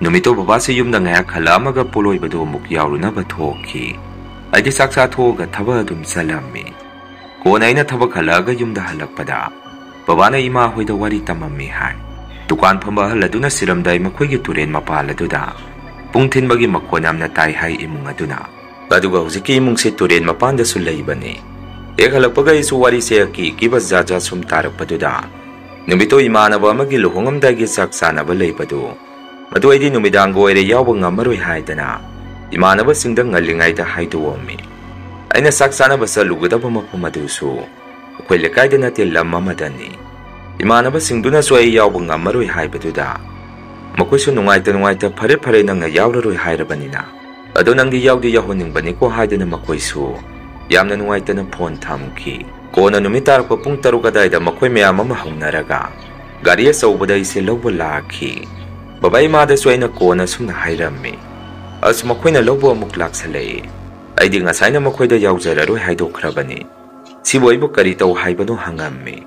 ꯅꯨꯃꯤꯠꯇꯣ ꯕꯕꯥꯁꯦ ꯌꯨꯝꯗ ꯉꯥꯏꯍꯥꯛ ꯍꯜꯂꯛꯑꯝꯃꯒ ꯄꯣꯂꯣꯏꯕꯗꯨ ꯑꯃꯨꯛ ꯌꯥꯎꯔꯨꯅꯕ ꯊꯣꯛꯈꯤ꯫ ꯑꯩꯗꯤ ꯆꯥꯛ ꯆꯥꯊꯣꯛꯑꯒ ꯊꯕꯛ ꯑꯗꯨꯝ ꯆꯠꯂꯝꯃꯤ꯫ ꯀꯣꯟꯅ ꯑꯩꯅ ꯊꯕꯛ ꯍꯜꯂꯛꯑꯒ ꯌꯨꯝꯗ ꯍꯜꯂꯛꯄꯗ ꯕꯕꯥꯅ ꯏꯃꯥ ꯍꯣꯏꯗ ꯋꯥꯔꯤ ꯇꯝꯃꯝꯃꯤ ꯍꯥꯏ꯫ ꯗꯨꯀꯥꯟ ꯐꯝꯕ ꯑꯍꯜ ꯑꯗꯨꯅ ꯁꯤꯔꯝꯗꯥꯏ ꯃꯈꯣꯏꯒꯤ ꯇꯨꯔꯦꯟ ꯃꯄꯥꯜ ꯑꯗꯨꯗ ꯄꯨꯡ ꯊꯤꯟꯕꯒꯤ ꯃꯈꯣꯟ ꯌꯥꯝꯅ ꯇꯥꯏ ꯍꯥꯏ ꯏꯃꯨꯡ ꯑꯗꯨꯅ꯫ ꯑꯗꯨꯒ ꯍꯧꯖꯤꯛꯀꯤ ꯏꯃꯨꯡꯁꯦ ꯇꯨꯔꯦꯟ ꯃꯄꯥꯟꯗꯁꯨ ꯂꯩꯕꯅꯤ꯫ ꯍꯦꯛ ꯍꯜꯂꯛꯄꯒ ꯑꯩꯁꯨ ꯋꯥꯔꯤꯁꯦ ꯑꯀꯤ ꯑꯀꯤꯕ ꯖꯥꯠ ꯖꯥꯠ ꯁꯨꯝ ꯇꯥꯔꯛꯄꯗꯨꯗ, ꯅꯨꯃꯤꯠꯇꯣ ꯏꯃꯥꯟꯅꯕ ꯑꯃꯒꯤ ꯂꯨꯍꯣꯡꯉꯝꯗꯥꯏꯒꯤ ꯆꯥꯛ ꯆꯥꯅꯕ ꯂꯩꯕꯗꯨ, ꯃꯗꯨ ꯑꯩꯗꯤ ꯅꯨꯃꯤꯗꯥꯡꯒ ꯑꯣꯏꯔꯦ ꯌꯥꯎꯕ ꯉꯝꯃꯔꯣꯏ ꯍꯥꯏꯗꯅ ꯏꯃꯥꯟꯅꯕꯁꯤꯡꯗ ꯉꯜꯂꯤꯉꯩꯗ ꯍꯥꯏꯗꯣꯛꯑꯝꯃꯤ꯫ ꯑꯩꯅ ꯆꯥꯛ ꯆꯥꯅꯕ ꯆꯠꯂꯨꯒꯗꯕ ꯃꯐꯝ ꯑꯗꯨꯁꯨ ꯑꯩꯈꯣꯏ ꯂꯩꯀꯥꯏꯗ ꯅꯠꯇꯦ, ꯂꯝ ꯑꯃꯗꯅꯤ꯫ ꯏꯃꯥꯟꯅꯕꯁꯤꯡꯗꯨꯅꯁꯨ ꯑꯩ ꯌꯥꯎꯕ ꯉꯝꯃꯔꯣꯏ ꯍꯥꯏꯕꯗꯨꯗ ꯃꯈꯣꯏꯁꯨ ꯅꯨꯡꯉꯥꯏꯇ ꯅꯨꯡꯉꯥꯏꯇ "ꯐꯔꯦ ꯐꯔꯦ, ꯅꯪꯅ ꯌꯥꯎꯔꯔꯣꯏ ꯍꯥꯏꯔꯕꯅꯤꯅ, ꯑꯗꯣ ꯅꯪꯗꯤ ꯌꯥꯎꯗꯤ ꯌꯥꯎꯍꯟꯅꯤꯡꯕꯅꯤꯀꯣ" ꯍꯥꯏꯗꯨꯅ ꯃꯈꯣꯏꯁꯨ ꯌꯥꯝꯅ ꯅꯨꯡꯉꯥꯏꯇꯅ ꯐꯣꯟ ꯊꯝꯈꯤ꯫ ꯀꯣꯟꯅ ꯅꯨꯃꯤꯠ ꯇꯥꯔꯛꯄ ꯄꯨꯡ ꯇꯔꯨꯛ ꯑꯗꯥꯏꯗ ꯃꯈꯣꯏ ꯃꯌꯥꯝ ꯑꯃ ꯍꯧꯅꯔꯒ ꯒꯥꯔꯤ ꯑꯆꯧꯕꯗ ꯑꯩꯁꯦ ꯂꯧꯕ ꯂꯥꯛꯈꯤ꯫ ꯕꯕꯥ ꯏꯃꯥꯗꯁꯨ ꯑꯩꯅ ꯀꯣꯟꯅ ꯁꯨꯝꯅ ꯍꯥꯏꯔꯝꯃꯤ, "ꯑꯁ, ꯃꯈꯣꯏꯅ ꯂꯧꯕ ꯑꯃꯨꯛ ꯂꯥꯛꯁꯜꯂꯛꯑꯦ꯫ ꯑꯩꯗꯤ ꯉꯁꯥꯏꯅ ꯃꯈꯣꯏꯗ ꯌꯥꯎꯖꯔꯔꯣꯏ ꯍꯥꯏꯗꯣꯛꯈ꯭ꯔꯕꯅꯤ꯫ ꯁꯤꯕꯨ ꯑꯩꯕꯨ ꯀꯔꯤ ꯇꯧ ꯍꯥꯏꯕꯅꯣ?" ꯍꯪꯉꯝꯃꯤ꯫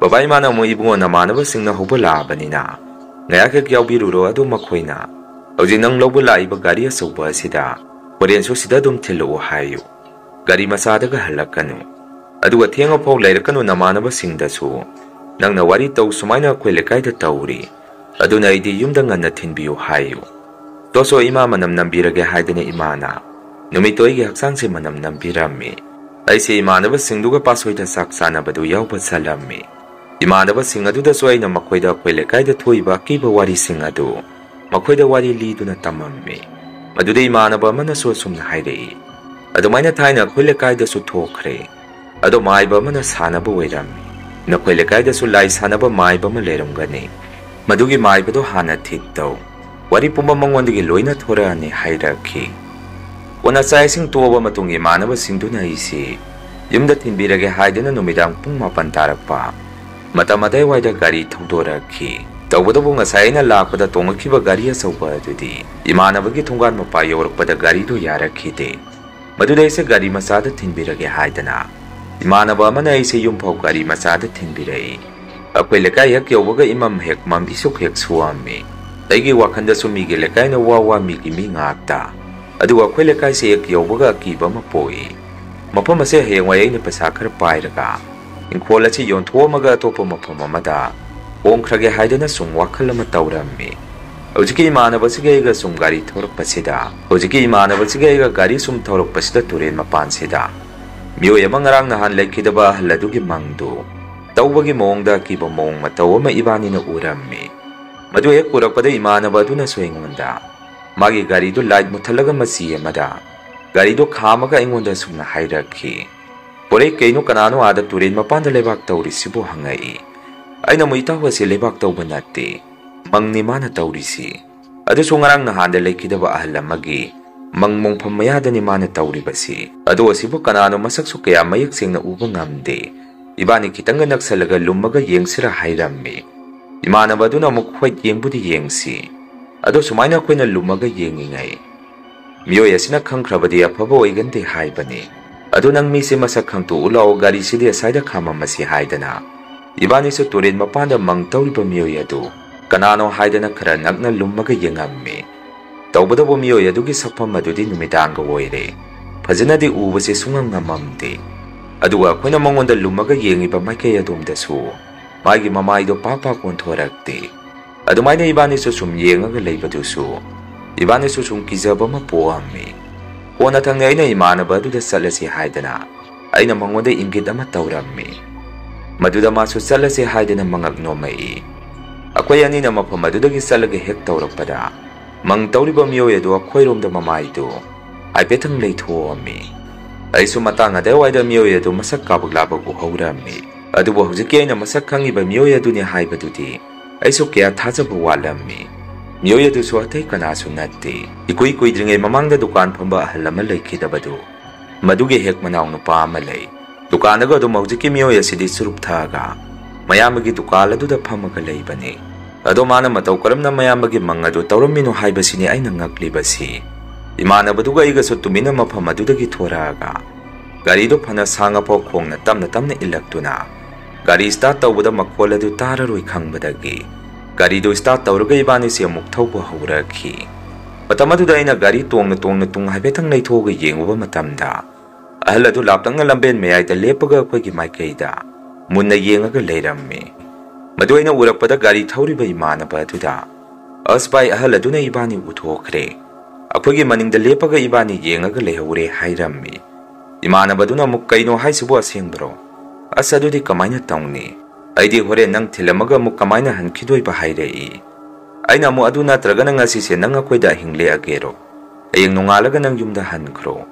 ꯕꯕꯥ ꯏꯃꯥꯅ ꯑꯃꯨꯛ, "ꯏꯕꯨꯡꯉꯣ, ꯅꯃꯥꯟꯅꯕꯁꯤꯡꯅ ꯍꯧꯕ ꯂꯥꯛꯑꯕꯅꯤꯅ ꯉꯥꯏꯍꯥꯛ ꯍꯦꯛ ꯌꯥꯎꯕꯤꯔꯨꯔꯣ, ꯑꯗꯨ ꯃꯈꯣꯏꯅ ꯍꯧꯖꯤꯛ ꯅꯪ ꯂꯧꯕ ꯂꯥꯛꯏꯕ ꯒꯥꯔꯤ ꯑꯆꯧꯕ ꯑꯁꯤꯗ ꯍꯣꯔꯦꯟꯁꯨ ꯁꯤꯗ ꯑꯗꯨꯝ ꯊꯤꯜꯂꯛꯑꯣ ꯍꯥꯏꯌꯨ꯫ ꯒꯥꯔꯤ ꯃꯆꯥꯗꯒ ꯍꯜꯂꯛꯀꯅꯨ꯫ ꯑꯗꯨꯒ ꯊꯦꯡꯉꯐꯥꯎ ꯂꯩꯔꯛꯀꯅꯨ ꯅꯃꯥꯟꯅꯕꯁꯤꯡꯗꯁꯨ꯫ ꯅꯪꯅ ꯋꯥꯔꯤ ꯇꯧ ꯁꯨꯃꯥꯏꯅ ꯑꯩꯈꯣꯏ ꯂꯩꯀꯥꯏꯗ ꯇꯧꯔꯤ, ꯑꯗꯨꯅ ꯑꯩꯗꯤ ꯌꯨꯝꯗ ꯉꯟꯅ ꯊꯤꯟꯕꯤꯌꯨ ꯍꯥꯏꯌꯨ꯫ ꯇꯣꯁꯣ, ꯏꯃꯥ ꯃꯅꯝ ꯅꯝꯕꯤꯔꯒꯦ" ꯍꯥꯏꯗꯅ ꯏꯃꯥꯅ ꯅꯨꯃꯤꯠꯇꯣ ꯑꯩꯒꯤ ꯍꯛꯆꯥꯡꯁꯦ ꯃꯅꯝ ꯅꯝꯕꯤꯔꯝꯃꯤ꯫ ꯑꯩꯁꯦ ꯏꯃꯥꯟꯅꯕꯁꯤꯡꯗꯨꯒ ꯄꯥꯁꯣꯏꯗ ꯆꯥꯛ ꯆꯥꯅꯕꯗꯨ ꯌꯥꯎꯕ ꯆꯠꯂꯝꯃꯤ꯫ ꯏꯃꯥꯟꯅꯕꯁꯤꯡ ꯑꯗꯨꯗꯁꯨ ꯑꯩꯅ ꯃꯈꯣꯏꯗ ꯑꯩꯈꯣꯏ ꯂꯩꯀꯥꯏꯗ ꯊꯣꯛꯏꯕ ꯑꯀꯤꯕ ꯋꯥꯔꯤꯁꯤꯡ ꯑꯗꯨ ꯃꯈꯣꯏꯗ ꯋꯥꯔꯤ ꯂꯤꯗꯨꯅ ꯇꯝꯃꯝꯃꯤ꯫ ꯃꯗꯨꯗ ꯏꯃꯥꯟꯅꯕ ꯑꯃꯅꯁꯨ ꯑꯁꯨꯝꯅ ꯍꯥꯏꯔꯛꯏ, "ꯑꯗꯨꯃꯥꯏꯅ ꯊꯥꯏꯅ ꯑꯩꯈꯣꯏ ꯂꯩꯀꯥꯏꯗꯁꯨ ꯊꯣꯛꯈ꯭ꯔꯦ꯫ ꯑꯗꯣ ꯃꯥꯏꯕ ꯑꯃꯅ ꯁꯥꯟꯅꯕ ꯑꯣꯏꯔꯝꯃꯤ꯫ ꯅꯈꯣꯏ ꯂꯩꯀꯥꯏꯗꯁꯨ ꯂꯥꯏ ꯁꯥꯟꯅꯕ ꯃꯥꯏꯕ ꯑꯃ ꯂꯩꯔꯝꯒꯅꯤ꯫ ꯃꯗꯨꯒꯤ ꯃꯥꯏꯕꯗꯣ ꯍꯥꯟꯅ ꯊꯤꯠ ꯇꯧ꯫ ꯋꯥꯔꯤ ꯄꯨꯝꯕ ꯃꯉꯣꯟꯗꯒꯤ ꯂꯣꯏꯅ ꯊꯣꯔꯛꯑꯅꯤ" ꯍꯥꯏꯔꯛꯈꯤ꯫ ꯀꯣꯟꯅ ꯆꯥꯛ ꯏꯁꯤꯡ ꯇꯣꯛꯑꯕ ꯃꯇꯨꯡ ꯏꯃꯥꯟꯅꯕꯁꯤꯡꯗꯨꯅ ꯑꯩꯁꯤ ꯌꯨꯝꯗ ꯊꯤꯟꯕꯤꯔꯒꯦ ꯍꯥꯏꯗꯨꯅ ꯅꯨꯃꯤꯗꯥꯡ ꯄꯨꯡ ꯃꯥꯄꯟ ꯇꯥꯔꯛꯄ ꯃꯇꯝ ꯑꯗꯥꯏꯋꯥꯏꯗ ꯒꯥꯔꯤ ꯊꯧꯗꯣꯔꯛꯈꯤ꯫ ꯇꯧꯕꯇꯕꯨ ꯉꯁꯥꯏ ꯑꯩꯅ ꯂꯥꯛꯄꯗ ꯇꯣꯡꯉꯛꯈꯤꯕ ꯒꯥꯔꯤ ꯑꯆꯧꯕ ꯑꯗꯨꯗꯤ ꯏꯃꯥꯟꯅꯕꯒꯤ ꯊꯣꯡꯒꯥꯟ ꯃꯄꯥ ꯌꯧꯔꯛꯄꯗ ꯒꯥꯔꯤꯗꯨ ꯌꯥꯔꯛꯈꯤꯗꯦ꯫ ꯃꯗꯨꯗ ꯑꯩꯁꯦ ꯒꯥꯔꯤ ꯃꯆꯥꯗ ꯊꯤꯟꯕꯤꯔꯒꯦ ꯍꯥꯏꯗꯅ ꯏꯃꯥꯟꯅꯕ ꯑꯃꯅ ꯑꯩꯁꯦ ꯌꯨꯝꯐꯥꯎ ꯒꯥꯔꯤ ꯃꯆꯥꯗ ꯊꯤꯟꯕꯤꯔꯛꯏ꯫ ꯑꯩꯈꯣꯏ ꯂꯩꯀꯥꯏ ꯍꯦꯛ ꯌꯧꯕꯒ ꯏꯃꯝ ꯍꯦꯛ ꯃꯝ, ꯏꯁꯨꯛ ꯍꯦꯛ ꯁꯨꯑꯝꯃꯤ꯫ ꯑꯩꯒꯤ ꯋꯥꯈꯜꯗꯁꯨ ꯃꯤꯒꯤ ꯂꯩꯀꯥꯏꯅ ꯋꯥ ꯋꯥ, ꯃꯤꯒꯤ ꯃꯤ ꯉꯥꯛꯇ꯫ ꯑꯗꯨꯒ ꯑꯩꯈꯣꯏ ꯂꯩꯀꯥꯏꯁꯦ ꯍꯦꯛ ꯌꯧꯕꯒ ꯑꯀꯤꯕ ꯑꯃ ꯄꯣꯛꯏ꯫ ꯃꯐꯝ ꯑꯁꯦ ꯍꯌꯦꯡꯋꯥꯏ ꯑꯩꯅ ꯄꯩꯁꯥ ꯈꯔ ꯄꯥꯏꯔꯒ ꯏꯪꯈꯣꯜ ꯑꯁꯤ ꯌꯣꯟꯊꯣꯛꯑꯝꯃꯒ ꯑꯇꯣꯞꯄ ꯃꯐꯝ ꯑꯃꯗ ꯍꯣꯡꯈ꯭ꯔꯒꯦ ꯍꯥꯏꯗꯅ ꯁꯨꯝ ꯋꯥꯈꯜ ꯑꯃ ꯇꯧꯔꯝꯃꯤ꯫ ꯍꯧꯖꯤꯛꯀꯤ ꯏꯃꯥꯟꯅꯕꯁꯤꯒ ꯑꯩꯒ ꯁꯨꯝ ꯒꯥꯔꯤ ꯊꯧꯔꯛꯄꯁꯤꯗ, ꯍꯧꯖꯤꯛꯀꯤ ꯏꯃꯥꯟꯅꯕꯁꯤꯒ ꯑꯩꯒ ꯒꯥꯔꯤ ꯁꯨꯝ ꯊꯧꯔꯛꯄꯁꯤꯗ ꯇꯨꯔꯦꯜ ꯃꯄꯥꯟꯁꯤꯗ ꯃꯤꯑꯣꯏ ꯑꯃ ꯉꯔꯥꯡ ꯅꯍꯥꯟ ꯂꯩꯈꯤꯗꯕ ꯑꯍꯜ ꯑꯗꯨꯒꯤ ꯃꯪꯗꯨ ꯇꯧꯕꯒꯤ ꯃꯑꯣꯡꯗ ꯑꯀꯤꯕ ꯃꯑꯣꯡ ꯃꯇꯧ ꯑꯃ ꯏꯕꯥꯅꯤꯅ ꯎꯔꯝꯃꯤ꯫ ꯃꯗꯨ ꯍꯦꯛ ꯎꯔꯛꯄꯗ ꯏꯃꯥꯟꯅꯕ ꯑꯗꯨꯅꯁꯨ ꯑꯩꯉꯣꯟꯗ ꯃꯥꯒꯤ ꯒꯥꯔꯤꯗꯨ ꯂꯥꯏꯠ ꯃꯨꯠꯊꯠꯂꯒ ꯃꯆꯤ ꯑꯃꯗ ꯒꯥꯔꯤꯗꯨ ꯈꯥꯝꯃꯒ ꯑꯩꯉꯣꯟꯗ ꯑꯁꯨꯝꯅ ꯍꯥꯏꯔꯛꯈꯤ, "ꯄꯣꯔꯩ, ꯀꯩꯅꯣ ꯀꯅꯥꯅꯣ ꯑꯥꯗ ꯇꯨꯔꯦꯜ ꯃꯄꯥꯟꯗ ꯂꯩꯕꯥꯛ ꯇꯧꯔꯤꯁꯤꯕꯨ?" ꯍꯪꯉꯛꯏ꯫ ꯑꯩꯅ ꯑꯃꯨꯛ, "ꯏꯇꯥꯎ, ꯑꯁꯤ ꯂꯩꯕꯥꯛ ꯇꯧꯕ ꯅꯠꯇꯦ, ꯃꯪꯅꯤ ꯃꯥꯅ ꯇꯧꯔꯤꯁꯤ꯫ ꯑꯗꯨꯁꯨ ꯉꯔꯥꯡ ꯅꯍꯥꯟꯗ ꯂꯩꯈꯤꯗꯕ ꯑꯍꯜ ꯑꯃꯒꯤ ꯃꯪ ꯃꯣꯡꯐꯝ ꯃꯌꯥꯗꯅꯤ ꯃꯥꯅ ꯇꯧꯔꯤꯕꯁꯤ꯫ ꯑꯗꯣ ꯑꯁꯤꯕꯨ ꯀꯅꯥꯅꯣ, ꯃꯁꯛꯁꯨ ꯀꯌꯥ ꯃꯌꯦꯛ ꯁꯦꯡꯅ ꯎꯕ ꯉꯝꯗꯦ꯫ ꯏꯕꯥꯅꯤ ꯈꯤꯇꯪꯒ ꯅꯛꯁꯜꯂꯒ ꯂꯨꯝꯃꯒ ꯌꯦꯡꯁꯤꯔ?" ꯍꯥꯏꯔꯝꯃꯤ꯫ ꯏꯃꯥꯟꯅꯕ ꯑꯗꯨꯅ ꯑꯃꯨꯛ, "ꯍꯣꯏ, ꯌꯦꯡꯕꯨꯗꯤ ꯌꯦꯡꯁꯤ꯫ ꯑꯗꯣ ꯁꯨꯃꯥꯏꯅ ꯑꯩꯈꯣꯏꯅ ꯂꯨꯝꯃꯒ ꯌꯦꯡꯉꯤꯉꯩ ꯃꯤꯑꯣꯏ ꯑꯁꯤꯅ ꯈꯪꯈ꯭ꯔꯕꯗꯤ ꯑꯐꯕ ꯑꯣꯏꯒꯟꯗꯦ ꯍꯥꯏꯕꯅꯤ꯫ ꯑꯗꯨ ꯅꯪ ꯃꯤꯁꯦ ꯃꯁꯛ ꯈꯪꯇꯣꯛꯎ ꯂꯥꯛꯑꯣ, ꯒꯥꯔꯤꯁꯤꯗꯤ ꯑꯁꯥꯏꯗ ꯈꯥꯝꯃꯝꯃꯁꯤ" ꯍꯥꯏꯗꯅ ꯏꯕꯥꯅꯤꯁꯨ ꯇꯨꯔꯦꯜ ꯃꯄꯥꯟꯗ ꯃꯪ ꯇꯧꯔꯤꯕ ꯃꯤꯑꯣꯏ ꯑꯗꯨ ꯀꯅꯥꯅꯣ ꯍꯥꯏꯗꯅ ꯈꯔ ꯅꯛꯅ ꯂꯨꯝꯃꯒ ꯌꯦꯡꯉꯝꯃꯤ꯫ ꯇꯧꯕꯇꯕꯨ ꯃꯤꯑꯣꯏ ꯑꯗꯨꯒꯤ ꯁꯛꯐꯝ ꯑꯗꯨꯗꯤ ꯅꯨꯃꯤꯗꯥꯡꯒ ꯑꯣꯏꯔꯦ꯫ ꯐꯖꯅꯗꯤ ꯎꯕꯁꯦ ꯁꯨꯡꯉꯝ ꯉꯝꯃꯝꯗꯦ꯫ ꯑꯗꯨꯒ ꯑꯩꯈꯣꯏꯅ ꯃꯉꯣꯟꯗ ꯂꯨꯝꯃꯒ ꯌꯦꯡꯉꯤꯕ ꯃꯥꯏꯀꯩ ꯑꯗꯣꯝꯗꯁꯨ ꯃꯥꯒꯤ ꯃꯃꯥꯏꯗꯣ ꯄꯥꯛ ꯄꯥꯛ ꯑꯣꯟꯊꯣꯔꯛꯇꯦ꯫ ꯑꯗꯨꯃꯥꯏꯅ ꯏꯕꯥꯅꯤꯁꯨ ꯁꯨꯝ ꯌꯦꯡꯉꯒ ꯂꯩꯕꯗꯨꯁꯨ ꯏꯕꯥꯅꯤꯁꯨ ꯁꯨꯝ ꯀꯤꯖꯕ ꯑꯃ ꯄꯣꯛꯑꯝꯃꯤ꯫ ꯀꯣꯟꯅꯊꯪꯅ ꯑꯩꯅ ꯏꯃꯥꯟꯅꯕ ꯑꯗꯨꯗ ꯆꯠꯂꯁꯤ ꯍꯥꯏꯗꯅ ꯑꯩꯅ ꯃꯉꯣꯟꯗ ꯏꯪꯒꯤꯠ ꯑꯃ ꯇꯧꯔꯝꯃꯤ꯫ ꯃꯗꯨꯗ ꯃꯥꯁꯨ ꯆꯠꯂꯁꯤ ꯍꯥꯏꯗꯅ ꯃꯉꯛ ꯅꯣꯝꯃꯛꯏ꯫ ꯑꯩꯈꯣꯏ ꯑꯅꯤꯅ ꯃꯐꯝ ꯑꯗꯨꯗꯒꯤ ꯆꯠꯂꯒ ꯍꯦꯛ ꯇꯧꯔꯛꯄꯗ ꯃꯪ ꯇꯧꯔꯤꯕ ꯃꯤꯑꯣꯏ ꯑꯗꯨ ꯑꯩꯈꯣꯏꯔꯣꯝꯗ ꯃꯃꯥꯏꯗꯨ ꯍꯥꯏꯐꯦꯠꯇꯪ ꯂꯩꯊꯣꯛꯑꯝꯃꯤ꯫ ꯑꯩꯁꯨ ꯃꯇꯥꯡ ꯑꯗꯨꯋꯥꯏꯗ ꯃꯤꯑꯣꯏ ꯑꯗꯨ ꯃꯁꯛ ꯀꯥꯕꯛ ꯂꯥꯕꯛ ꯎꯍꯧꯔꯝꯃꯤ꯫ ꯑꯗꯨꯕꯨ ꯍꯧꯖꯤꯛꯀꯤ ꯑꯩꯅ ꯃꯁꯛ ꯈꯪꯉꯤꯕ ꯃꯤꯑꯣꯏ ꯑꯗꯨꯅꯤ ꯍꯥꯏꯕꯗꯨꯗꯤ ꯑꯩꯁꯨ ꯀꯌꯥ ꯊꯥꯖꯕ ꯋꯥꯠꯂꯝꯃꯤ꯫ ꯃꯤꯑꯣꯏ ꯑꯗꯨꯁꯨ ꯑꯇꯩ ꯀꯅꯥꯁꯨ ꯅꯠꯇꯦ꯫ ꯏꯀꯨꯏ ꯀꯨꯏꯗ꯭ꯔꯤꯉꯩ ꯃꯃꯥꯡꯗ ꯗꯨꯀꯥꯟ ꯐꯝꯕ ꯑꯍꯜ ꯑꯃ ꯂꯩꯈꯤꯗꯕꯗꯨ, ꯃꯗꯨꯒꯤ ꯍꯦꯛ ꯃꯅꯥꯎ ꯅꯨꯄꯥ ꯑꯃ ꯂꯩ꯫ ꯗꯨꯀꯥꯟꯗꯒ ꯑꯗꯨꯝ ꯍꯧꯖꯤꯛꯀꯤ ꯃꯤꯑꯣꯏ ꯑꯁꯤꯗꯤ ꯆꯨꯔꯨꯞ ꯊꯛꯑꯒ ꯃꯌꯥꯝꯕꯒꯤ ꯗꯨꯀꯥꯟ ꯑꯗꯨꯗ ꯐꯝꯃꯒ ꯂꯩꯕꯅꯤ꯫ ꯑꯗꯣ ꯃꯥꯅ ꯃꯇꯧ ꯀꯔꯝꯅ ꯃꯌꯥꯝꯕꯒꯤ ꯃꯪ ꯑꯗꯨ ꯇꯧꯔꯝꯃꯤꯅꯣ ꯍꯥꯏꯕꯁꯤꯅꯤ ꯑꯩꯅ ꯉꯛꯂꯤꯕꯁꯤ꯫ ꯏꯃꯥꯟꯅꯕꯗꯨꯒ ꯑꯩꯒꯁꯨ ꯇꯨꯃꯤꯟꯅ ꯃꯐꯝ ꯑꯗꯨꯗꯒꯤ ꯊꯣꯔꯛꯑꯒ ꯒꯥꯔꯤꯗꯨ ꯐꯅ ꯁꯥꯡꯉꯐꯥꯎ ꯈꯣꯡꯅ ꯇꯞꯅ ꯇꯞꯅ ꯏꯜꯂꯛꯇꯨꯅ ꯒꯥꯔꯤ start ꯇꯧꯕꯗ ꯃꯈꯣꯜ ꯑꯗꯨ ꯇꯥꯔꯔꯣꯏ ꯈꯪꯕꯗꯒꯤ ꯒꯥꯔꯤꯗꯨ start ꯇꯧꯔꯒ ꯏꯕꯥꯅꯤꯁꯦ ꯑꯃꯨꯛ ꯊꯧꯕ ꯍꯧꯔꯛꯈꯤ꯫ ꯃꯇꯝ ꯑꯗꯨꯗ ꯑꯩꯅ ꯒꯥꯔꯤ ꯇꯣꯡꯅ ꯇꯣꯡꯅ ꯇꯨꯡ ꯍꯥꯏꯐꯦꯠꯇꯪ ꯂꯩꯊꯣꯛꯑꯒ ꯌꯦꯡꯉꯨꯕ ꯃꯇꯝꯗ, ꯑꯍꯜ ꯑꯗꯨ ꯂꯥꯞꯇꯛꯅ ꯂꯝꯕꯦꯟ ꯃꯌꯥꯏꯗ ꯂꯦꯞꯄꯒ ꯑꯩꯈꯣꯏꯒꯤ ꯃꯥꯏꯀꯩꯗ ꯃꯨꯟꯅ ꯌꯦꯡꯉꯒ ꯂꯩꯔꯝꯃꯤ꯫ ꯃꯗꯨ ꯑꯩꯅ ꯎꯔꯛꯄꯗ ꯒꯥꯔꯤ ꯊꯧꯔꯤꯕ ꯏꯃꯥꯟꯅꯕ ꯑꯗꯨꯗ, "ꯑꯁ ꯚꯥꯏ, ꯑꯍꯜ ꯑꯗꯨꯅ ꯏꯕꯥꯅꯤ ꯎꯊꯣꯛꯈ꯭ꯔꯦ꯫ ꯑꯩꯈꯣꯏꯒꯤ ꯃꯅꯤꯡꯗ ꯂꯦꯞꯄꯒ ꯏꯕꯥꯅꯤ ꯌꯦꯡꯉꯒ ꯂꯩꯍꯧꯔꯦ," ꯍꯥꯏꯔꯝꯃꯤ꯫ ꯏꯃꯥꯟꯅꯕꯗꯨꯅ ꯑꯃꯨꯛ, "ꯀꯩꯅꯣ ꯍꯥꯏꯁꯤꯕꯨ, ꯑꯁꯦꯡꯕꯔꯣ? ꯑꯁ, ꯑꯗꯨꯗꯤ ꯀꯃꯥꯏꯅ ꯇꯧꯅꯤ? ꯑꯩꯗꯤ ꯍꯣꯔꯦꯟ ꯅꯪ ꯊꯤꯜꯂꯝꯃꯒ ꯑꯃꯨꯛ ꯀꯃꯥꯏꯅ ꯍꯟꯈꯤꯗꯣꯏꯕ?" ꯍꯥꯏꯔꯛꯏ꯫ ꯑꯩꯅ ꯑꯃꯨꯛ, "ꯑꯗꯨ ꯅꯠꯇ꯭ꯔꯒꯅ ꯉꯁꯤꯁꯦ ꯅꯪ ꯑꯩꯈꯣꯏꯗ ꯑꯍꯤꯡ ꯂꯦꯛꯑꯒꯦꯔꯣ? ꯍꯌꯦꯡ ꯅꯣꯡꯉꯥꯜꯂꯒ ꯅꯪ ꯌꯨꯝꯗ ꯍꯟꯈ꯭ꯔꯣ꯫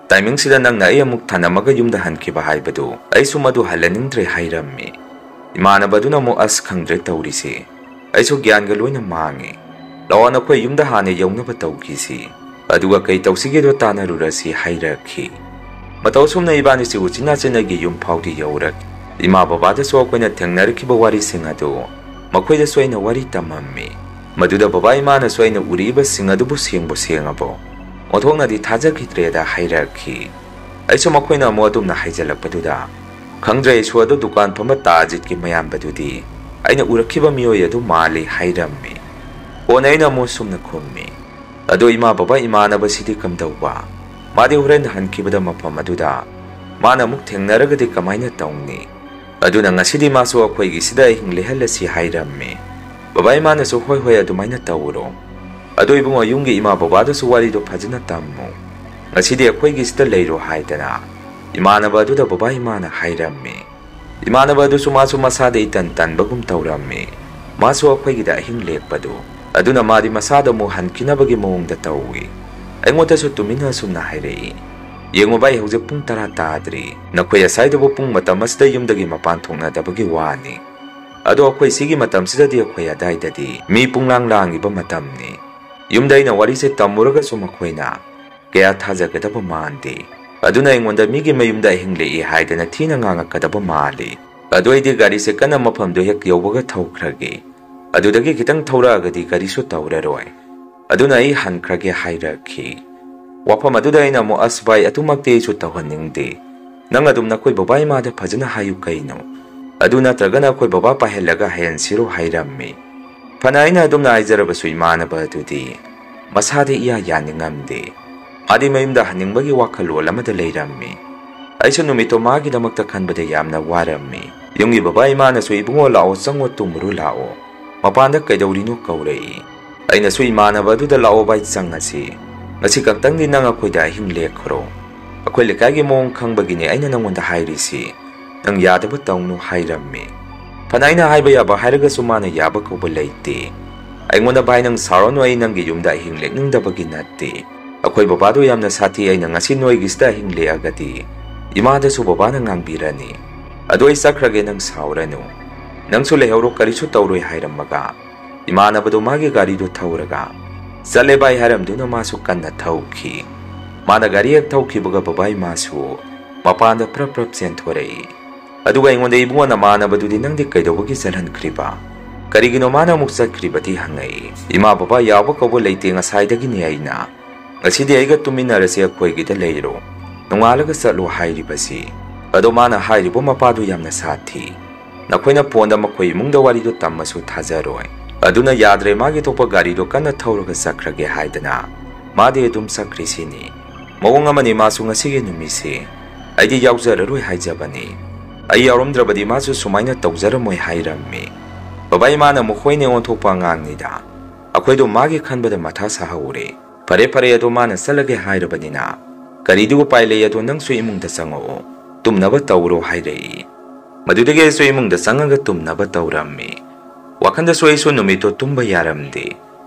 Timingꯁꯤꯗ ꯅꯪꯅ ꯑꯩ ꯑꯃꯨꯛ ꯊꯅꯝꯃꯒ ꯌꯨꯝꯗ ꯍꯟꯈꯤꯕ ꯍꯥꯏꯕꯗꯨ ꯑꯩꯁꯨ ꯃꯗꯨ ꯍꯜꯍꯟꯅꯤꯡꯗ꯭ꯔꯦ," ꯍꯥꯏꯔꯝꯃꯤ꯫ ꯏꯃꯥꯟꯅꯕꯗꯨꯅ ꯑꯃꯨꯛ, "ꯑꯁ, ꯈꯪꯗ꯭ꯔꯦ ꯇꯧꯔꯤꯁꯦ꯫ ꯑꯩꯁꯨ ꯒ꯭ꯌꯥꯟꯒ ꯂꯣꯏꯅ ꯃꯥꯡꯉꯦ꯫ ꯂꯥꯛꯑꯣ, ꯅꯈꯣꯏ ꯌꯨꯝꯗ ꯍꯥꯟꯅ ꯌꯧꯅꯕ ꯇꯧꯈꯤꯁꯤ꯫ ꯑꯗꯨꯒ ꯀꯩ ꯇꯧꯁꯤꯒꯦꯗꯣ ꯇꯥꯟꯅꯔꯨꯔꯁꯤ," ꯍꯥꯏꯔꯛꯈꯤ꯫ ꯃꯇꯧ ꯑꯁꯨꯝꯅ ꯏꯕꯥꯅꯤꯁꯤ ꯎꯆꯤꯟ ꯅꯥꯆꯤꯟꯅꯒꯤ ꯌꯨꯝ ꯐꯥꯎꯗꯤ ꯌꯧꯔꯛ꯫ ꯏꯃꯥ ꯕꯕꯥꯗꯁꯨ ꯑꯩꯈꯣꯏꯅ ꯊꯦꯡꯅꯔꯛꯈꯤꯕ ꯋꯥꯔꯤꯁꯤꯡ ꯑꯗꯨ ꯃꯈꯣꯏꯗꯁꯨ ꯑꯩꯅ ꯋꯥꯔꯤ ꯇꯝꯃꯝꯃꯤ꯫ ꯃꯗꯨꯗ ꯕꯕꯥ ꯏꯃꯥꯅꯁꯨ ꯑꯩꯅ ꯎꯔꯤꯕꯁꯤꯡ ꯑꯗꯨꯕꯨ ꯁꯦꯡꯕꯨ ꯁꯦꯡꯉꯕꯣ? ꯑꯣꯟꯊꯣꯛꯅꯗꯤ ꯊꯥꯖꯈꯤꯗ꯭ꯔꯦꯗ ꯍꯥꯏꯔꯛꯈꯤ꯫ ꯑꯩꯁꯨ ꯃꯈꯣꯏꯅ ꯑꯃꯨꯛ ꯑꯗꯨꯝꯅ ꯍꯥꯏꯖꯤꯜꯂꯛꯄꯗꯨꯗ, "ꯈꯪꯗ꯭ꯔꯦ ꯑꯩꯁꯨ, ꯑꯗꯨ ꯗꯨꯀꯥꯟ ꯐꯝꯕ ꯇꯥꯖꯤꯠꯀꯤ ꯃꯌꯥꯝꯕꯗꯨꯗꯤ ꯑꯩꯅ ꯎꯔꯛꯈꯤꯕ ꯃꯤꯑꯣꯏ ꯑꯗꯨ ꯃꯥꯜꯂꯤ," ꯍꯥꯏꯔꯝꯃꯤ꯫ ꯀꯣꯟꯅ ꯑꯩꯅ ꯑꯃꯨꯛ ꯁꯨꯝꯅ ꯈꯨꯝꯃꯤ, "ꯑꯗꯣ ꯏꯃꯥ ꯕꯕꯥ ꯏꯃꯥꯟꯅꯕꯁꯤꯗꯤ ꯀꯝꯗꯧꯕ? ꯃꯥꯗꯤ ꯍꯣꯔꯦꯟ ꯍꯟꯈꯤꯕꯗ ꯃꯐꯝ ꯑꯗꯨꯗ ꯃꯥꯅ ꯑꯃꯨꯛ ꯊꯦꯡꯅꯔꯒꯗꯤ ꯀꯃꯥꯏꯅ ꯇꯧꯅꯤ? ꯑꯗꯨꯅ ꯉꯁꯤꯗꯤ ꯃꯥꯁꯨ ꯑꯩꯈꯣꯏꯒꯤꯁꯤꯗ ꯑꯍꯤꯡ ꯂꯦꯛꯍꯜꯂꯁꯤ," ꯍꯥꯏꯔꯝꯃꯤ꯫ ꯕꯕꯥ ꯏꯃꯥꯅꯁꯨ, "ꯍꯣꯏ ꯍꯣꯏ, ꯑꯗꯨꯃꯥꯏꯅ ꯇꯧꯔꯣ꯫ ꯑꯗꯣ ꯏꯕꯨꯡꯉꯣ, ꯌꯨꯝꯒꯤ ꯏꯃꯥ ꯕꯕꯥꯗꯁꯨ ꯋꯥꯔꯤꯗꯣ ꯐꯖꯅ ꯇꯝꯃꯨ꯫ ꯉꯁꯤꯗꯤ ꯑꯩꯈꯣꯏꯒꯤꯁꯤꯗ ꯂꯩꯔꯣ," ꯍꯥꯏꯗꯅ ꯏꯃꯥꯟꯅꯕ ꯑꯗꯨꯗ ꯕꯕꯥ ꯏꯃꯥꯅ ꯍꯥꯏꯔꯝꯃꯤ꯫ ꯏꯃꯥꯟꯅꯕ ꯑꯗꯨꯁꯨ ꯃꯥꯁꯨ ꯃꯁꯥꯗ ꯏꯇꯟ ꯇꯟꯕꯒꯨꯝ ꯇꯧꯔꯝꯃꯤ꯫ ꯃꯥꯁꯨ ꯑꯩꯈꯣꯏꯒꯤꯗ ꯑꯍꯤꯡ ꯂꯦꯛꯄꯗꯨ꯫ ꯑꯗꯨꯅ ꯃꯥꯗꯤ ꯃꯁꯥꯗ ꯑꯃꯨꯛ ꯍꯟꯈꯤꯅꯕꯒꯤ ꯃꯑꯣꯡꯗ ꯇꯧꯏ꯫ ꯑꯩꯉꯣꯟꯗꯁꯨ ꯇꯨꯃꯤꯟꯅ ꯑꯁꯨꯝꯅ ꯍꯥꯏꯔꯛꯏ, "ꯌꯦꯡꯉꯨ ꯚꯥꯏ, ꯍꯧꯖꯤꯛ ꯄꯨꯡ ꯇꯔꯥ ꯇꯥꯗ꯭ꯔꯤ꯫ ꯅꯈꯣꯏ ꯑꯁꯥꯏꯗꯕꯨ ꯄꯨꯡ ꯃꯇꯝ ꯑꯁꯤꯗ ꯌꯨꯝꯗꯒꯤ ꯃꯄꯥꯟ ꯊꯣꯛꯅꯗꯕꯒꯤ ꯋꯥꯅꯤ꯫ ꯑꯗꯣ ꯑꯩꯈꯣꯏ ꯁꯤꯒꯤ ꯃꯇꯝꯁꯤꯗꯗꯤ ꯑꯩꯈꯣꯏ ꯑꯗꯥꯏꯗꯗꯤ ꯃꯤ ꯄꯨꯡꯂꯥꯡ ꯂꯥꯡꯉꯤꯕ ꯃꯇꯝꯅꯤ꯫ ꯌꯨꯝꯗ ꯑꯩꯅ ꯋꯥꯔꯤꯁꯦ ꯇꯝꯃꯨꯔꯒꯁꯨ ꯃꯈꯣꯏꯅ ꯀꯌꯥ ꯊꯥꯖꯒꯗꯕ ꯃꯥꯟꯗꯦ꯫ ꯑꯗꯨꯅ ꯑꯩꯉꯣꯟꯗ ꯃꯤꯒꯤ ꯃꯌꯨꯝꯗ ꯑꯍꯤꯡ ꯂꯦꯛꯏ ꯍꯥꯏꯗꯅ ꯊꯤꯅ ꯉꯥꯡꯉꯛꯀꯗꯕ ꯃꯥꯜꯂꯤ꯫ ꯑꯗꯨ ꯑꯩꯗꯤ ꯒꯥꯔꯤꯁꯦ ꯀꯟꯅ ꯃꯐꯝꯗꯨ ꯍꯦꯛ ꯌꯧꯕꯒ ꯊꯧꯈ꯭ꯔꯒꯦ꯫ ꯑꯗꯨꯗꯒꯤ ꯈꯤꯇꯪ ꯊꯧꯔꯛꯑꯒꯗꯤ ꯒꯥꯔꯤꯁꯨ ꯇꯧꯔꯔꯣꯏ꯫ ꯑꯗꯨꯅ ꯑꯩ ꯍꯟꯈ꯭ꯔꯒꯦ," ꯍꯥꯏꯔꯛꯈꯤ꯫ ꯋꯥꯐꯝ ꯑꯗꯨꯗ ꯑꯩꯅ ꯑꯃꯨꯛ, "ꯑꯁ ꯚꯥꯏ, ꯑꯗꯨꯃꯛꯇꯤ ꯑꯩꯁꯨ ꯇꯧꯍꯟꯅꯤꯡꯗꯦ꯫ ꯅꯪ ꯑꯗꯨꯝ ꯅꯈꯣꯏ ꯕꯕꯥ ꯏꯃꯥꯗ ꯐꯖꯅ ꯍꯥꯏꯌꯨ ꯀꯩꯅꯣ꯫ ꯑꯗꯨ ꯅꯠꯇ꯭ꯔꯒꯅ ꯑꯩꯈꯣꯏ ꯕꯕꯥ ꯄꯥꯏꯍꯜꯂꯒ ꯍꯥꯏꯍꯟꯁꯤꯔꯣ?" ꯍꯥꯏꯔꯝꯃꯤ꯫ ꯐꯅ ꯑꯩꯅ ꯑꯗꯨꯝꯅ ꯍꯥꯏꯖꯔꯕꯁꯨ ꯏꯃꯥꯟꯅꯕ ꯑꯗꯨꯗꯤ ꯃꯁꯥꯗ ꯏꯌꯥ ꯌꯥꯅꯤꯡꯉꯝꯗꯦ꯫ ꯃꯥꯗꯤ ꯃꯌꯨꯝꯗ ꯍꯟꯅꯤꯡꯕꯒꯤ ꯋꯥꯈꯜꯂꯣꯟ ꯑꯃꯗ ꯂꯩꯔꯝꯃꯤ꯫ ꯑꯩꯁꯨ ꯅꯨꯃꯤꯠꯇꯣ ꯃꯥꯒꯤꯗꯃꯛꯇ ꯈꯟꯕꯗ ꯌꯥꯝꯅ ꯋꯥꯔꯝꯃꯤ꯫ ꯌꯨꯝꯒꯤ ꯕꯕꯥ ꯏꯃꯥꯅꯁꯨ, "ꯏꯕꯨꯡꯉꯣ, ꯂꯥꯛꯑꯣ, ꯆꯪꯉꯣ, ꯇꯨꯝꯃꯨꯔꯣ, ꯂꯥꯛꯑꯣ꯫ ꯃꯄꯥꯟꯗ ꯀꯩꯗꯧꯔꯤꯅꯣ?" ꯀꯧꯔꯛꯏ꯫ ꯑꯩꯅꯁꯨ ꯏꯃꯥꯟꯅꯕ ꯑꯗꯨꯗ, "ꯂꯥꯛꯑꯣ ꯚꯥꯏ, ꯆꯪꯉꯁꯤ꯫ ꯉꯁꯤ ꯈꯛꯇꯪꯗꯤ ꯅꯪ ꯑꯩꯈꯣꯏꯗ ꯑꯍꯤꯡ ꯂꯦꯛꯈ꯭ꯔꯣ꯫ ꯑꯩꯈꯣꯏ ꯂꯩꯀꯥꯏꯒꯤ ꯃꯑꯣꯡ ꯈꯪꯕꯒꯤꯅꯦ ꯑꯩꯅ ꯅꯪꯉꯣꯟꯗ ꯍꯥꯏꯔꯤꯁꯤ꯫ ꯅꯪ ꯌꯥꯗꯕ ꯇꯧꯅꯨ," ꯍꯥꯏꯔꯝꯃꯤ꯫ ꯐꯅ ꯑꯩꯅ ꯍꯥꯏꯕ ꯌꯥꯕ ꯍꯥꯏꯔꯒꯁꯨ ꯃꯥꯅ ꯌꯥꯕ ꯀꯧꯕ ꯂꯩꯇꯦ꯫ ꯑꯩꯉꯣꯟꯗ, "ꯚꯥꯏ, ꯅꯪ ꯁꯥꯎꯔꯅꯨ, ꯑꯩ ꯅꯪꯒꯤ ꯌꯨꯝꯗ ꯑꯍꯤꯡ ꯂꯦꯛꯅꯤꯡꯗꯕꯒꯤ ꯅꯠꯇꯦ꯫ ꯑꯩꯈꯣꯏ ꯕꯕꯥꯗꯣ ꯌꯥꯝꯅ ꯁꯥꯊꯤ, ꯑꯩꯅ ꯉꯁꯤ ꯅꯣꯏꯒꯤꯁꯤꯗ ꯑꯍꯤꯡ ꯂꯦꯛꯑꯒꯗꯤ ꯏꯃꯥꯗꯁꯨ ꯕꯕꯥꯅ ꯉꯥꯡꯕꯤꯔꯅꯤ꯫ ꯑꯗꯣ ꯑꯩ ꯆꯠꯈ꯭ꯔꯒꯦ, ꯅꯪ ꯁꯥꯎꯔꯅꯨ꯫ ꯅꯪꯁꯨ ꯂꯩꯍꯧꯔꯣ, ꯀꯔꯤꯁꯨ ꯇꯧꯔꯣꯏ," ꯍꯥꯏꯔꯝꯃꯒ ꯏꯃꯥꯟꯅꯕꯗꯣ ꯃꯥꯒꯤ ꯒꯥꯔꯤꯗꯣ ꯊꯧꯔꯒ ꯆꯠꯂꯦ ꯚꯥꯏ ꯍꯥꯏꯔꯝꯗꯨꯅ ꯃꯥꯁꯨ ꯀꯟꯅ ꯊꯧꯈꯤ꯫ ꯃꯥꯅ ꯒꯥꯔꯤ ꯍꯦꯛ ꯊꯧꯈꯤꯕꯒ ꯕꯕꯥ ꯏꯃꯥꯁꯨ ꯃꯄꯥꯟꯗ ꯄ꯭ꯔꯞ ꯄ꯭ꯔꯞ ꯆꯦꯟꯊꯣꯔꯛꯏ꯫ ꯑꯗꯨꯒ ꯑꯩꯉꯣꯟꯗ, "ꯏꯕꯨꯡꯉꯣ, ꯅꯃꯥꯟꯅꯕꯗꯨꯗꯤ ꯅꯪꯗꯤ ꯀꯩꯗꯧꯕꯒꯤ ꯆꯠꯍꯟꯈ꯭ꯔꯤꯕ? ꯀꯔꯤꯒꯤꯅꯣ ꯃꯥꯅ ꯑꯃꯨꯛ ꯆꯠꯈ꯭ꯔꯤꯕꯗꯤ?" ꯍꯪꯉꯛꯏ꯫ "ꯏꯃꯥ ꯕꯕꯥ ꯌꯥꯎꯕ ꯀꯧꯕ ꯂꯩꯇꯦ, ꯉꯁꯥꯏꯗꯒꯤꯅꯦ ꯑꯩꯅ ꯉꯁꯤꯗꯤ ꯑꯩꯒ ꯇꯨꯃꯤꯟꯅꯔꯁꯤ, ꯑꯩꯈꯣꯏꯒꯤꯗ ꯂꯩꯔꯣ, ꯅꯣꯡꯉꯥꯜꯂꯒ ꯆꯠꯂꯣ ꯍꯥꯏꯔꯤꯕꯁꯤ꯫ ꯑꯗꯣ ꯃꯥꯅ ꯍꯥꯏꯔꯤꯕ ꯃꯄꯥꯗꯨ ꯌꯥꯝꯅ ꯁꯥꯊꯤ꯫ ꯅꯈꯣꯏꯅ ꯐꯣꯟꯗ ꯃꯈꯣꯏ ꯏꯃꯨꯡꯗ ꯋꯥꯔꯤꯗꯨ ꯇꯝꯃꯁꯨ ꯊꯥꯖꯔꯣꯏ꯫ ꯑꯗꯨꯅ ꯌꯥꯗ꯭ꯔꯦ, ꯃꯥꯒꯤ ꯊꯣꯛꯄ ꯒꯥꯔꯤꯗꯣ ꯀꯟꯅ ꯊꯧꯔꯒ ꯆꯠꯈ꯭ꯔꯒꯦ ꯍꯥꯏꯗꯅ ꯃꯥꯗꯤ ꯑꯗꯨꯝ ꯆꯠꯈ꯭ꯔꯤꯁꯤꯅꯤ꯫ ꯃꯑꯣꯡ ꯑꯃꯅꯤ ꯃꯥꯁꯨ ꯉꯁꯤꯒꯤ ꯅꯨꯃꯤꯠꯁꯤ꯫ ꯑꯩꯗꯤ ꯌꯥꯎꯖꯔꯔꯣꯏ ꯍꯥꯏꯖꯕꯅꯤ꯫ ꯑꯩ ꯌꯥꯎꯔꯝꯗ꯭ꯔꯕꯗꯤ ꯃꯥꯁꯨ ꯁꯨꯃꯥꯏꯅ ꯇꯧꯖꯔꯝꯃꯣꯏ," ꯍꯥꯏꯔꯝꯃꯤ꯫ ꯕꯕꯥ ꯏꯃꯥꯅ ꯃꯈꯣꯏꯅ ꯑꯣꯟꯊꯣꯛꯄ ꯑꯉꯥꯡꯅꯤꯗ꯫ ꯑꯩꯈꯣꯏꯗꯣ ꯃꯥꯒꯤ ꯈꯟꯕꯗ ꯃꯊꯥ ꯁꯥꯍꯧꯔꯦ꯫ "ꯐꯔꯦ, ꯐꯔꯦ, ꯑꯗꯣ ꯃꯥꯅ ꯆꯠꯂꯒꯦ ꯍꯥꯏꯔꯕꯅꯤꯅ ꯀꯔꯤꯗꯤ ꯎꯄꯥꯏ ꯂꯩ, ꯑꯗꯣ ꯅꯪꯁꯨ ꯏꯃꯨꯡꯗ ꯆꯪꯉꯛꯑꯣ, ꯇꯨꯝꯅꯕ ꯇꯧꯔꯣ," ꯍꯥꯏꯔꯛꯏ꯫ ꯃꯗꯨꯗꯒꯤ ꯑꯩꯁꯨ ꯏꯃꯨꯡꯗ ꯆꯪꯉꯒ ꯇꯨꯝꯅꯕ ꯇꯧꯔꯝꯃꯤ꯫ ꯋꯥꯈꯟꯗꯁꯨ ꯑꯩꯁꯨ ꯅꯨꯃꯤꯠꯇꯣ ꯇꯨꯝꯕ ꯌꯥꯔꯝꯗꯦ꯫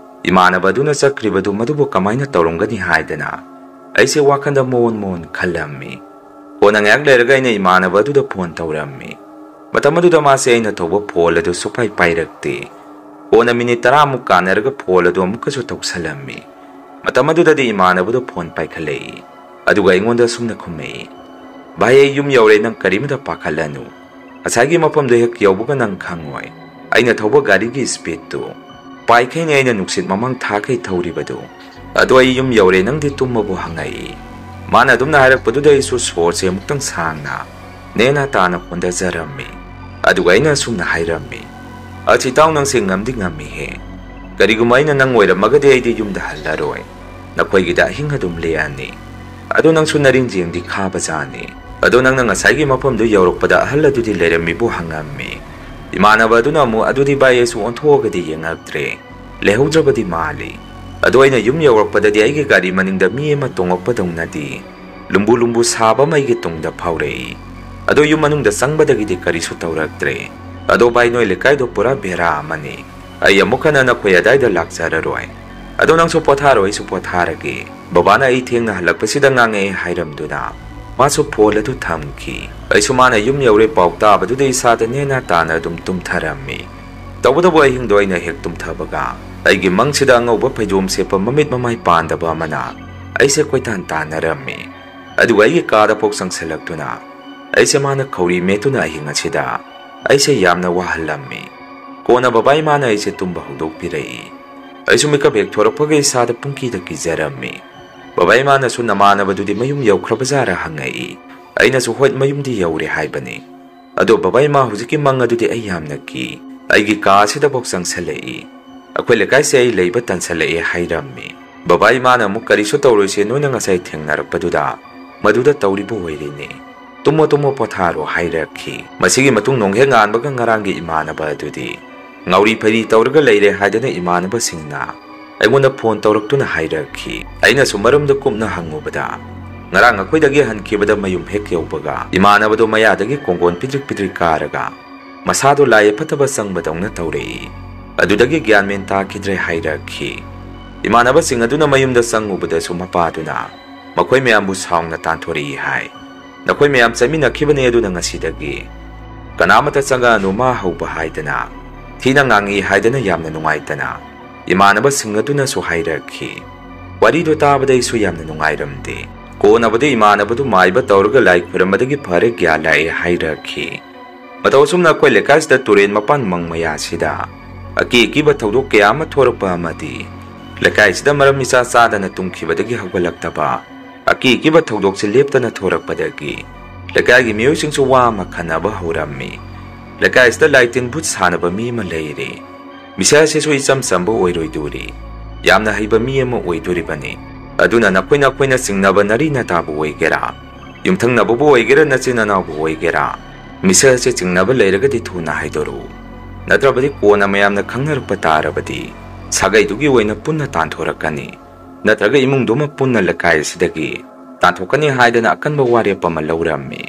ꯏꯃꯥꯟꯅꯕ ꯑꯗꯨꯅ ꯆꯠꯈ꯭ꯔꯤꯕꯗꯨ ꯃꯗꯨꯕꯨ ꯀꯃꯥꯏꯅ ꯇꯧꯔꯝꯒꯅꯤ ꯍꯥꯏꯗꯅ ꯑꯩꯁꯦ ꯋꯥꯈꯟꯗ ꯃꯣꯟ ꯃꯣꯟ ꯈꯜꯂꯝꯃꯤ꯫ ꯀꯣꯟꯅ ꯉꯥꯏꯍꯥꯛ ꯂꯩꯔꯒ ꯑꯩꯅ ꯏꯃꯥꯟꯅꯕ ꯑꯗꯨꯗ ꯐꯣꯟ ꯇꯧꯔꯝꯃꯤ꯫ ꯃꯇꯝ ꯑꯗꯨꯗ ꯃꯥꯁꯦ ꯑꯩꯅ ꯇꯧꯕ ꯐꯣꯟ ꯑꯗꯨ ꯁꯨꯛꯄꯥꯏ ꯄꯥꯏꯔꯛꯇꯦ꯫ ꯀꯣꯟꯅ ꯃꯤꯅꯤꯠ ꯇꯔꯥꯃꯨꯛ ꯀꯥꯟꯅꯔꯒ ꯐꯣꯟ ꯑꯗꯨ ꯑꯃꯨꯛꯀꯁꯨ ꯇꯧꯁꯜꯂꯝꯃꯤ꯫ ꯃꯇꯝ ꯑꯗꯨꯗꯗꯤ ꯏꯃꯥꯟꯅꯕꯗꯨ ꯐꯣꯟ ꯄꯥꯏꯈꯠꯂꯛꯏ꯫ ꯑꯗꯨꯒ ꯑꯩꯉꯣꯟꯗ ꯑꯁꯨꯝꯅ ꯈꯨꯝꯃꯛꯏ, "ꯚꯥꯏ, ꯑꯩ ꯌꯨꯝ ꯌꯧꯔꯦ, ꯅꯪ ꯀꯔꯤꯃꯇ ꯄꯥꯈꯠꯂꯅꯨ꯫ ꯉꯁꯥꯏꯒꯤ ꯃꯐꯝꯗꯨ ꯍꯦꯛ ꯌꯧꯕꯒ ꯅꯪ ꯈꯪꯉꯣꯏ꯫ ꯑꯩꯅ ꯊꯧꯕ ꯒꯥꯔꯤꯒꯤ ꯁ꯭ꯄꯤꯗꯇꯨ ꯄꯥꯏꯈꯩꯅꯦ ꯑꯩꯅ ꯅꯨꯡꯁꯤꯠ ꯃꯃꯥꯡ ꯊꯥꯈꯩ ꯊꯧꯔꯤꯕꯗꯨ꯫ "ꯑꯗꯣ ꯑꯩ ꯌꯨꯝ ꯌꯧꯔꯦ, ꯅꯪꯗꯤ ꯇꯨꯝꯃꯕꯣ?" ꯍꯪꯉꯛꯏ꯫ ꯃꯥꯅ ꯑꯗꯨꯝꯅ ꯍꯥꯏꯔꯛꯄꯗꯨꯗ ꯑꯩꯁꯨ ꯁꯣꯔꯁꯦ ꯑꯃꯨꯛꯇꯪ ꯁꯥꯡꯅ ꯅꯦꯅꯥ ꯇꯥꯅ ꯍꯣꯟꯊꯖꯔꯝꯃꯤ꯫ ꯑꯗꯨꯒ ꯑꯩꯅ ꯑꯁꯨꯝꯅ ꯍꯥꯏꯔꯝꯃꯤ, "ꯑꯁ ꯏꯇꯥꯎ, ꯅꯪꯁꯦ ꯉꯝꯗꯤ ꯉꯝꯃꯤꯍꯦ꯫ ꯀꯔꯤꯒꯨꯝꯕ ꯑꯩꯅ ꯅꯪ ꯑꯣꯏꯔꯝꯃꯒꯗꯤ ꯑꯩꯗꯤ ꯌꯨꯝꯗ ꯍꯜꯂꯔꯣꯏ꯫ ꯅꯈꯣꯏꯒꯤꯗ ꯑꯍꯤꯡ ꯑꯗꯨꯝ ꯂꯦꯛꯑꯅꯤ꯫ ꯑꯗꯣ ꯅꯪꯁꯨ ꯅꯔꯤꯡꯖꯦꯡꯗꯤ ꯈꯥꯕꯖꯥꯠꯅꯤ꯫ ꯑꯗꯣ ꯅꯪꯅ ꯉꯁꯥꯏꯒꯤ ꯃꯐꯝꯗꯨ ꯌꯧꯔꯛꯄꯗ ꯑꯍꯜ ꯑꯗꯨꯗꯤ ꯂꯩꯔꯝꯃꯤꯕꯨ?" ꯍꯪꯉꯝꯃꯤ꯫ ꯏꯃꯥꯟꯅꯕ ꯑꯗꯨꯅ ꯑꯃꯨꯛ, "ꯑꯗꯨꯗꯤ ꯚꯥꯏ, ꯑꯩꯁꯨ ꯑꯣꯟꯊꯣꯛꯑꯒꯗꯤ ꯌꯦꯡꯉꯛꯇ꯭ꯔꯦ꯫ ꯂꯩꯍꯧꯗ꯭ꯔꯕꯗꯤ ꯃꯥꯜꯂꯤ꯫ ꯑꯗꯣ ꯑꯩꯅ ꯌꯨꯝ ꯌꯧꯔꯛꯄꯗꯗꯤ ꯑꯩꯒꯤ ꯒꯥꯔꯤ ꯃꯅꯤꯡꯗ ꯃꯤ ꯑꯃ ꯇꯣꯡꯉꯛꯄꯗꯧꯅꯗꯤ ꯂꯨꯝꯕꯨ ꯂꯨꯝꯕꯨ ꯁꯥꯕ ꯑꯃ ꯑꯩꯒꯤ ꯇꯨꯡꯗ ꯐꯥꯎꯔꯛꯏ꯫ ꯑꯗꯣ ꯌꯨꯝ ꯃꯅꯨꯡꯗ ꯆꯪꯕꯗꯒꯤꯗꯤ ꯀꯔꯤꯁꯨ ꯇꯧꯔꯛꯇ꯭ꯔꯦ꯫ ꯑꯗꯣ ꯚꯥꯏ, ꯅꯣꯏ ꯂꯩꯀꯥꯏꯗꯣ ꯄꯨꯔꯥ ꯚꯦꯔꯥ ꯑꯃꯅꯤ꯫ ꯑꯩ ꯑꯃꯨꯛ ꯍꯟꯅ ꯅꯈꯣꯏ ꯑꯗꯥꯏꯗ ꯂꯥꯛꯆꯔꯔꯣꯏ꯫ ꯑꯗꯣ ꯅꯪꯁꯨ ꯄꯣꯊꯥꯔꯣ, ꯑꯩꯁꯨ ꯄꯣꯊꯥꯔꯒꯦ꯫ ꯕꯕꯥꯅ ꯑꯩ ꯊꯦꯡꯅ ꯍꯜꯂꯛꯄꯁꯤꯗ ꯉꯥꯡꯉꯛꯑꯦ" ꯍꯥꯏꯔꯝꯗꯨꯅ ꯃꯥꯁꯨ ꯐꯣꯟ ꯑꯗꯨ ꯊꯝꯈꯤ꯫ ꯑꯩꯁꯨ ꯃꯥꯅ ꯌꯨꯝ ꯌꯧꯔꯦ ꯄꯥꯎ ꯇꯥꯕꯗꯨꯗ ꯏꯁꯥꯗ ꯅꯦꯅꯥ ꯇꯥꯅ ꯑꯗꯨꯝ ꯇꯨꯝꯊꯔꯝꯃꯤ꯫ ꯇꯧꯕꯇꯕꯨ ꯑꯍꯤꯡꯗꯣ ꯑꯩꯅ ꯍꯦꯛ ꯇꯨꯝꯊꯕꯒ ꯑꯩꯒꯤ ꯃꯪꯁꯤꯗ ꯑꯉꯧꯕ ꯐꯩꯖꯣꯝ ꯁꯦꯠꯄ ꯃꯃꯤꯠ ꯃꯃꯥꯏ ꯄꯥꯟꯗꯕ ꯑꯃꯅ ꯑꯩꯁꯦ ꯀꯣꯏꯇꯥꯟ ꯇꯥꯟꯅꯔꯝꯃꯤ꯫ ꯑꯗꯨꯒ ꯑꯩꯒꯤ ꯀꯥꯗ ꯐꯥꯎ ꯆꯪꯁꯤꯜꯂꯛꯇꯨꯅ ꯑꯩꯁꯦ ꯃꯥꯅ ꯈꯧꯔꯤ ꯃꯦꯠꯇꯨꯅ ꯑꯍꯤꯡ ꯑꯁꯤꯗ ꯑꯩꯁꯦ ꯌꯥꯝꯅ ꯋꯥꯍꯜꯂꯝꯃꯤ꯫ ꯀꯣꯟꯅ ꯕꯕꯥ ꯏꯃꯥꯅ ꯑꯩꯁꯦ ꯇꯨꯝꯕ ꯍꯧꯗꯣꯛꯄꯤꯔꯛꯏ꯫ ꯑꯩꯁꯨ ꯃꯤꯀꯞ ꯍꯦꯛ ꯊꯣꯔꯛꯄꯒ ꯏꯁꯥꯗ ꯄꯨꯡꯀꯤꯗ ꯀꯤꯖꯔꯝꯃꯤ꯫ ꯕꯕꯥ ꯏꯃꯥꯅꯁꯨ "ꯅꯃꯥꯟꯅꯕꯗꯨꯗꯤ ꯃꯌꯨꯝ ꯌꯧꯈ꯭ꯔꯕꯖꯥꯔꯥ?" ꯍꯪꯉꯛꯏ꯫ ꯑꯩꯅꯁꯨ "ꯍꯣꯏ, ꯃꯌꯨꯝꯗꯤ ꯌꯧꯔꯦ" ꯍꯥꯏꯕꯅꯤ꯫ ꯑꯗꯣ ꯕꯕꯥ ꯏꯃꯥ, ꯍꯧꯖꯤꯛꯀꯤ ꯃꯪ ꯑꯗꯨꯗꯤ ꯑꯩ ꯌꯥꯝꯅ ꯀꯤ꯫ ꯑꯩꯒꯤ ꯀꯥ ꯑꯁꯤꯗꯐꯥꯎ ꯆꯪꯁꯜꯂꯛꯏ꯫ ꯑꯩꯈꯣꯏ ꯂꯩꯀꯥꯏꯁꯦ ꯑꯩ ꯂꯩꯕ ꯇꯟꯁꯜꯂꯛꯑꯦ ꯍꯥꯏꯔꯝꯃꯤ꯫ ꯕꯕꯥ ꯏꯃꯥꯅ ꯑꯃꯨꯛ "ꯀꯔꯤꯁꯨ ꯇꯧꯔꯣꯏꯁꯦ, ꯅꯣꯏꯅ ꯉꯁꯥꯏ ꯊꯦꯡꯅꯔꯛꯄꯗꯨꯗ ꯃꯗꯨꯗ ꯇꯧꯔꯤꯕ ꯑꯣꯏꯔꯤꯅꯤ꯫ ꯇꯨꯝꯃꯣ ꯇꯨꯝꯃꯣ, ꯄꯣꯊꯥꯔꯣ" ꯍꯥꯏꯔꯛꯈꯤ꯫ ꯃꯁꯤꯒꯤ ꯃꯇꯨꯡ ꯅꯣꯡ ꯍꯦꯛ ꯉꯥꯟꯕꯒ ꯉꯔꯥꯡꯒꯤ ꯏꯃꯥꯟꯅꯕ ꯑꯗꯨꯗꯤ ꯉꯥꯎꯔꯤ ꯐꯩꯔꯤ ꯇꯧꯔꯒ ꯂꯩꯔꯦ ꯍꯥꯏꯗꯅ ꯏꯃꯥꯟꯅꯕꯁꯤꯡꯅ ꯑꯩꯉꯣꯟꯗ ꯐꯣꯟ ꯇꯧꯔꯛꯇꯨꯅ ꯍꯥꯏꯔꯛꯈꯤ꯫ ꯑꯩꯅꯁꯨ ꯃꯔꯝꯗ ꯀꯨꯞꯅ ꯍꯪꯉꯨꯕꯗ, ꯉꯔꯥꯡ ꯑꯩꯈꯣꯏꯗꯒꯤ ꯍꯟꯈꯤꯕꯗ ꯃꯌꯨꯝ ꯍꯦꯛ ꯌꯧꯕꯒ ꯏꯃꯥꯟꯅꯕꯗꯣ ꯃꯌꯥꯗꯒꯤ ꯀꯣꯡꯒꯣꯟ ꯄꯤꯗ꯭ꯔꯤꯛ ꯄꯤꯗ꯭ꯔꯤꯛ ꯀꯥꯔꯒ ꯃꯁꯥꯗꯣ ꯂꯥꯏ ꯑꯐꯠꯇꯕ ꯆꯪꯕꯗꯧꯅ ꯇꯧꯔꯛꯏ꯫ ꯑꯗꯨꯗꯒꯤ ꯒ꯭ꯌꯥꯟ ꯃꯦꯟ ꯇꯥꯈꯤꯗ꯭ꯔꯦ ꯍꯥꯏꯔꯛꯈꯤ꯫ ꯏꯃꯥꯟꯅꯕꯁꯤꯡ ꯑꯗꯨꯅ ꯃꯌꯨꯝꯗ ꯆꯪꯉꯨꯕꯗꯁꯨ ꯃꯄꯥꯗꯨꯅ ꯃꯈꯣꯏ ꯃꯌꯥꯝꯕꯨ ꯁꯥꯎꯅ ꯇꯥꯟꯊꯣꯔꯛꯏ ꯍꯥꯏ꯫ "ꯅꯈꯣꯏ ꯃꯌꯥꯝ ꯆꯠꯃꯤꯟꯅꯈꯤꯕꯅꯦ, ꯑꯗꯨꯅ ꯉꯁꯤꯗꯒꯤ ꯀꯅꯥꯃꯠꯇ ꯆꯪꯉꯛꯑꯅꯨ, ꯃꯥ ꯍꯧꯕ ꯍꯥꯏꯗꯅ ꯊꯤꯅ ꯉꯥꯡꯉꯤ" ꯍꯥꯏꯗꯅ ꯌꯥꯝꯅ ꯅꯨꯡꯉꯥꯏꯇꯅ ꯏꯃꯥꯟꯅꯕꯁꯤꯡ ꯑꯗꯨꯅꯁꯨ ꯍꯥꯏꯔꯛꯈꯤ꯫ ꯋꯥꯔꯤꯗꯨ ꯇꯥꯕꯗ ꯑꯩꯁꯨ ꯌꯥꯝꯅ ꯅꯨꯡꯉꯥꯏꯔꯝꯗꯦ꯫ ꯀꯣꯟꯅꯕꯗꯤ ꯏꯃꯥꯟꯅꯕꯗꯨ ꯃꯥꯏꯕ ꯇꯧꯔꯒ ꯂꯥꯏ ꯈꯨꯔꯝꯕꯗꯒꯤ ꯐꯔꯦ, ꯒ꯭ꯌꯥꯟ ꯂꯥꯛꯑꯦ ꯍꯥꯏꯔꯛꯈꯤ꯫ ꯃꯇꯧ ꯑꯁꯨꯝꯅ ꯑꯩꯈꯣꯏ ꯂꯩꯀꯥꯏꯁꯤꯗ ꯇꯨꯔꯦꯟ ꯃꯄꯥꯟ ꯃꯪ ꯃꯌꯥꯁꯤꯗ ꯑꯀꯤ ꯑꯀꯤꯕ ꯊꯧꯗꯣꯛ ꯀꯌꯥ ꯑꯃ ꯊꯣꯔꯛꯄ ꯑꯃꯗꯤ ꯂꯩꯀꯥꯏꯁꯤꯗ ꯃꯔꯝ ꯏꯆꯥ ꯆꯥꯗꯅ ꯇꯨꯝꯈꯤꯕꯗꯒꯤ ꯍꯧꯒꯠꯂꯛꯇꯕ ꯑꯀꯤ ꯑꯀꯤꯕ ꯊꯧꯗꯣꯛꯁꯦ ꯂꯦꯞꯇꯅ ꯊꯣꯔꯛꯄꯗꯒꯤ ꯂꯩꯀꯥꯏꯒꯤ ꯃꯤꯑꯣꯏꯁꯤꯡꯁꯨ ꯋꯥ ꯑꯃ ꯈꯟꯅꯕ ꯍꯧꯔꯝꯃꯤ꯫ ꯂꯩꯀꯥꯏꯁꯤꯗ ꯂꯥꯏ ꯇꯤꯟ ꯚꯨꯠ ꯁꯥꯟꯅꯕ ꯃꯤ ꯑꯃ ꯂꯩꯔꯦ꯫ ꯃꯤꯁꯛ ꯑꯁꯤꯁꯨ ꯏꯆꯝ ꯆꯝꯕ ꯑꯣꯏꯔꯣꯏꯗꯣꯔꯤ, ꯌꯥꯝꯅ ꯍꯩꯕ ꯃꯤ ꯑꯃ ꯑꯣꯏꯗꯣꯔꯤꯕꯅꯤ꯫ ꯑꯗꯨꯅ ꯅꯈꯣꯏ ꯅꯈꯣꯏꯅ ꯆꯤꯡꯅꯕ ꯅꯔꯤ ꯅꯇꯥꯕꯨ ꯑꯣꯏꯒꯦꯔꯥ, ꯌꯨꯝꯊꯪꯅꯕꯕꯨ ꯑꯣꯏꯒꯦꯔꯥ, ꯅꯆꯤꯟ ꯅꯅꯥꯎꯕꯨ ꯑꯣꯏꯒꯦꯔꯥ, ꯃꯤꯁꯛ ꯑꯁꯤ ꯆꯤꯡꯅꯕ ꯂꯩꯔꯒꯗꯤ ꯊꯨꯅ ꯍꯥꯏꯗꯣꯔꯛꯎ꯫ ꯅꯠꯇ꯭ꯔꯕꯗꯤ ꯀꯣꯟꯅ ꯃꯌꯥꯝꯅ ꯈꯪꯅꯔꯛꯄ ꯇꯥꯔꯕꯗꯤ ꯁꯥꯒꯩꯗꯨꯒꯤ ꯑꯣꯏꯅ ꯄꯨꯟꯅ ꯇꯥꯟꯊꯣꯔꯛꯀꯅꯤ꯫ ꯅꯠꯇ꯭ꯔꯒ ꯏꯃꯨꯡꯗꯨꯃ ꯄꯨꯟꯅ ꯂꯩꯀꯥꯏ ꯑꯁꯤꯗꯒꯤ ꯇꯥꯟꯊꯣꯛꯀꯅꯤ ꯍꯥꯏꯗꯅ ꯑꯀꯟꯕ ꯋꯥꯔꯦꯞ ꯑꯃ ꯂꯧꯔꯝꯃꯤ꯫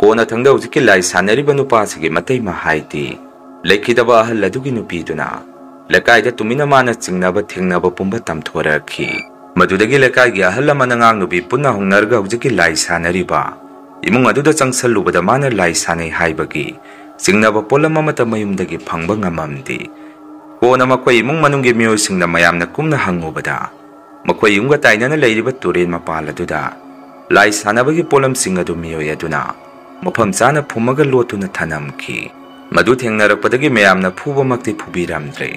ꯀꯣꯟꯅꯊꯪꯗ ꯍꯧꯖꯤꯛꯀꯤ ꯂꯥꯏ ꯁꯥꯟꯅꯔꯤꯕ ꯅꯨꯄꯥꯁꯤꯒꯤ ꯃꯇꯩꯃ ꯍꯥꯏꯗꯤ ꯂꯩꯈꯤꯗꯕ ꯑꯍꯜ ꯑꯗꯨꯒꯤ ꯅꯨꯄꯤꯗꯨꯅ ꯂꯩꯀꯥꯏꯗ ꯇꯨꯃꯤꯟꯅ ꯃꯥꯅ ꯆꯤꯡꯅꯕ ꯊꯦꯡꯅꯕ ꯄꯨꯝꯕ ꯇꯝꯊꯣꯔꯛꯈꯤ꯫ ꯃꯗꯨꯗꯒꯤ ꯂꯩꯀꯥꯏꯒꯤ ꯑꯍꯜ ꯂꯃꯟ ꯑꯉꯥꯡ ꯅꯨꯄꯤ ꯄꯨꯟꯅ ꯍꯧꯅꯔꯒ ꯍꯧꯖꯤꯛꯀꯤ ꯂꯥꯏ ꯁꯥꯟꯅꯔꯤꯕ ꯏꯃꯨꯡ ꯑꯗꯨꯗ ꯆꯪꯁꯜꯂꯨꯕꯗ ꯃꯥꯅ ꯂꯥꯏ ꯁꯥꯟꯅꯩ ꯍꯥꯏꯕꯒꯤ ꯆꯤꯡꯅꯕ ꯄꯣꯠꯂꯝ ꯑꯃꯠꯇ ꯃꯌꯨꯝꯗꯒꯤ ꯐꯪꯕ ꯉꯝꯃꯝꯗꯦ꯫ ꯀꯣꯟꯅ ꯃꯈꯣꯏ ꯏꯃꯨꯡ ꯃꯅꯨꯡꯒꯤ ꯃꯤꯑꯣꯏꯁꯤꯡꯅ ꯃꯌꯥꯝꯅ ꯀꯨꯝꯅ ꯍꯪꯉꯨꯕꯗ ꯃꯈꯣꯏ ꯌꯨꯝꯒ ꯇꯥꯏꯅꯅ ꯂꯩꯔꯤꯕ ꯇꯨꯔꯦꯟ ꯃꯄꯥꯜ ꯑꯗꯨꯗ ꯂꯥꯏ ꯁꯥꯟꯅꯕꯒꯤ ꯄꯣꯠꯂꯝꯁꯤꯡ ꯑꯗꯨ ꯃꯤꯑꯣꯏ ꯑꯗꯨꯅ ꯃꯐꯝ ꯆꯥꯅ ꯐꯨꯝꯃꯒ ꯂꯣꯠꯇꯨꯅ ꯊꯅꯝꯈꯤ꯫ ꯃꯗꯨ ꯊꯦꯡꯅꯔꯛꯄꯗꯒꯤ ꯃꯌꯥꯝꯅ ꯐꯨꯕꯃꯛꯇꯤ ꯐꯨꯕꯤꯔꯝꯗ꯭ꯔꯦ꯫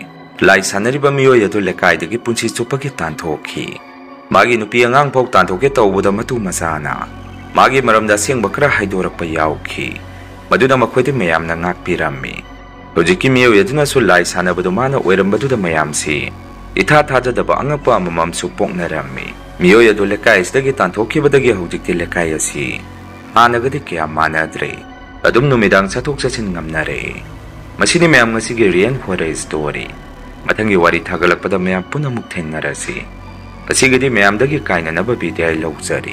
ꯂꯥꯏ ꯁꯥꯟꯅꯔꯤꯕ ꯃꯤꯑꯣꯏ ꯑꯗꯨ ꯂꯩꯀꯥꯏꯗꯒꯤ ꯄꯨꯟꯁꯤ ꯆꯨꯞꯄꯒꯤ ꯇꯥꯟꯊꯣꯛꯈꯤ꯫ ꯃꯥꯒꯤ ꯅꯨꯄꯤ ꯑꯉꯥꯡ ꯐꯥꯎ ꯇꯥꯟꯊꯣꯛꯀꯦ ꯇꯧꯕꯗ ꯃꯇꯨ ꯃꯆꯥꯅ ꯃꯥꯒꯤ ꯃꯔꯝꯗ ꯑꯁꯦꯡꯕ ꯈꯔ ꯍꯥꯏꯗꯣꯔꯛꯄ ꯌꯥꯎꯈꯤ꯫ ꯃꯗꯨꯅ ꯃꯈꯣꯏꯗ ꯃꯌꯥꯝꯅ ꯉꯥꯛꯄꯤꯔꯝꯃꯤ꯫ ꯍꯧꯖꯤꯛꯀꯤ ꯃꯤꯑꯣꯏ ꯑꯗꯨꯅꯁꯨ ꯂꯥꯏ ꯁꯥꯟꯅꯕꯗꯨ ꯃꯥꯅ ꯑꯣꯏꯔꯝꯕꯗꯨꯗ ꯃꯌꯥꯝꯁꯤ ꯏꯊꯥ ꯊꯥꯖꯗꯕ ꯑꯉꯛꯄ ꯑꯃꯃꯝꯁꯨ ꯄꯣꯛꯅꯔꯝꯃꯤ꯫ ꯃꯤꯑꯣꯏ ꯑꯗꯨ ꯂꯩꯀꯥꯏ ꯑꯁꯤꯗꯒꯤ ꯇꯥꯟꯊꯣꯛꯈꯤꯕꯗꯒꯤ ꯍꯧꯖꯤꯛꯇꯤ ꯂꯩꯀꯥꯏ ꯑꯁꯤ ꯍꯥꯟꯅꯒꯗꯤ ꯀꯌꯥ ꯃꯥꯟꯅꯗ꯭ꯔꯦ꯫ ꯑꯗꯨꯝ ꯅꯨꯃꯤꯗꯥꯡ ꯆꯠꯊꯣꯛ ꯆꯠꯁꯤꯟ ꯉꯝꯅꯔꯦ꯫ ꯃꯁꯤꯅꯤ ꯃꯌꯥꯝ ꯉꯁꯤꯒꯤ Real Horror Story꯫ ꯃꯊꯪꯒꯤ ꯋꯥꯔꯤ ꯊꯥꯒꯠꯂꯛꯄꯗ ꯃꯌꯥꯝ ꯄꯨꯟꯅ ꯑꯃꯨꯛ ꯊꯦꯡꯅꯔꯁꯤ꯫ ꯉꯁꯤꯒꯤꯗꯤ ꯃꯌꯥꯝꯗꯒꯤ ꯀꯥꯏꯅꯅꯕ ꯕꯤꯗꯥꯏ ꯂꯧꯖꯔꯤ꯫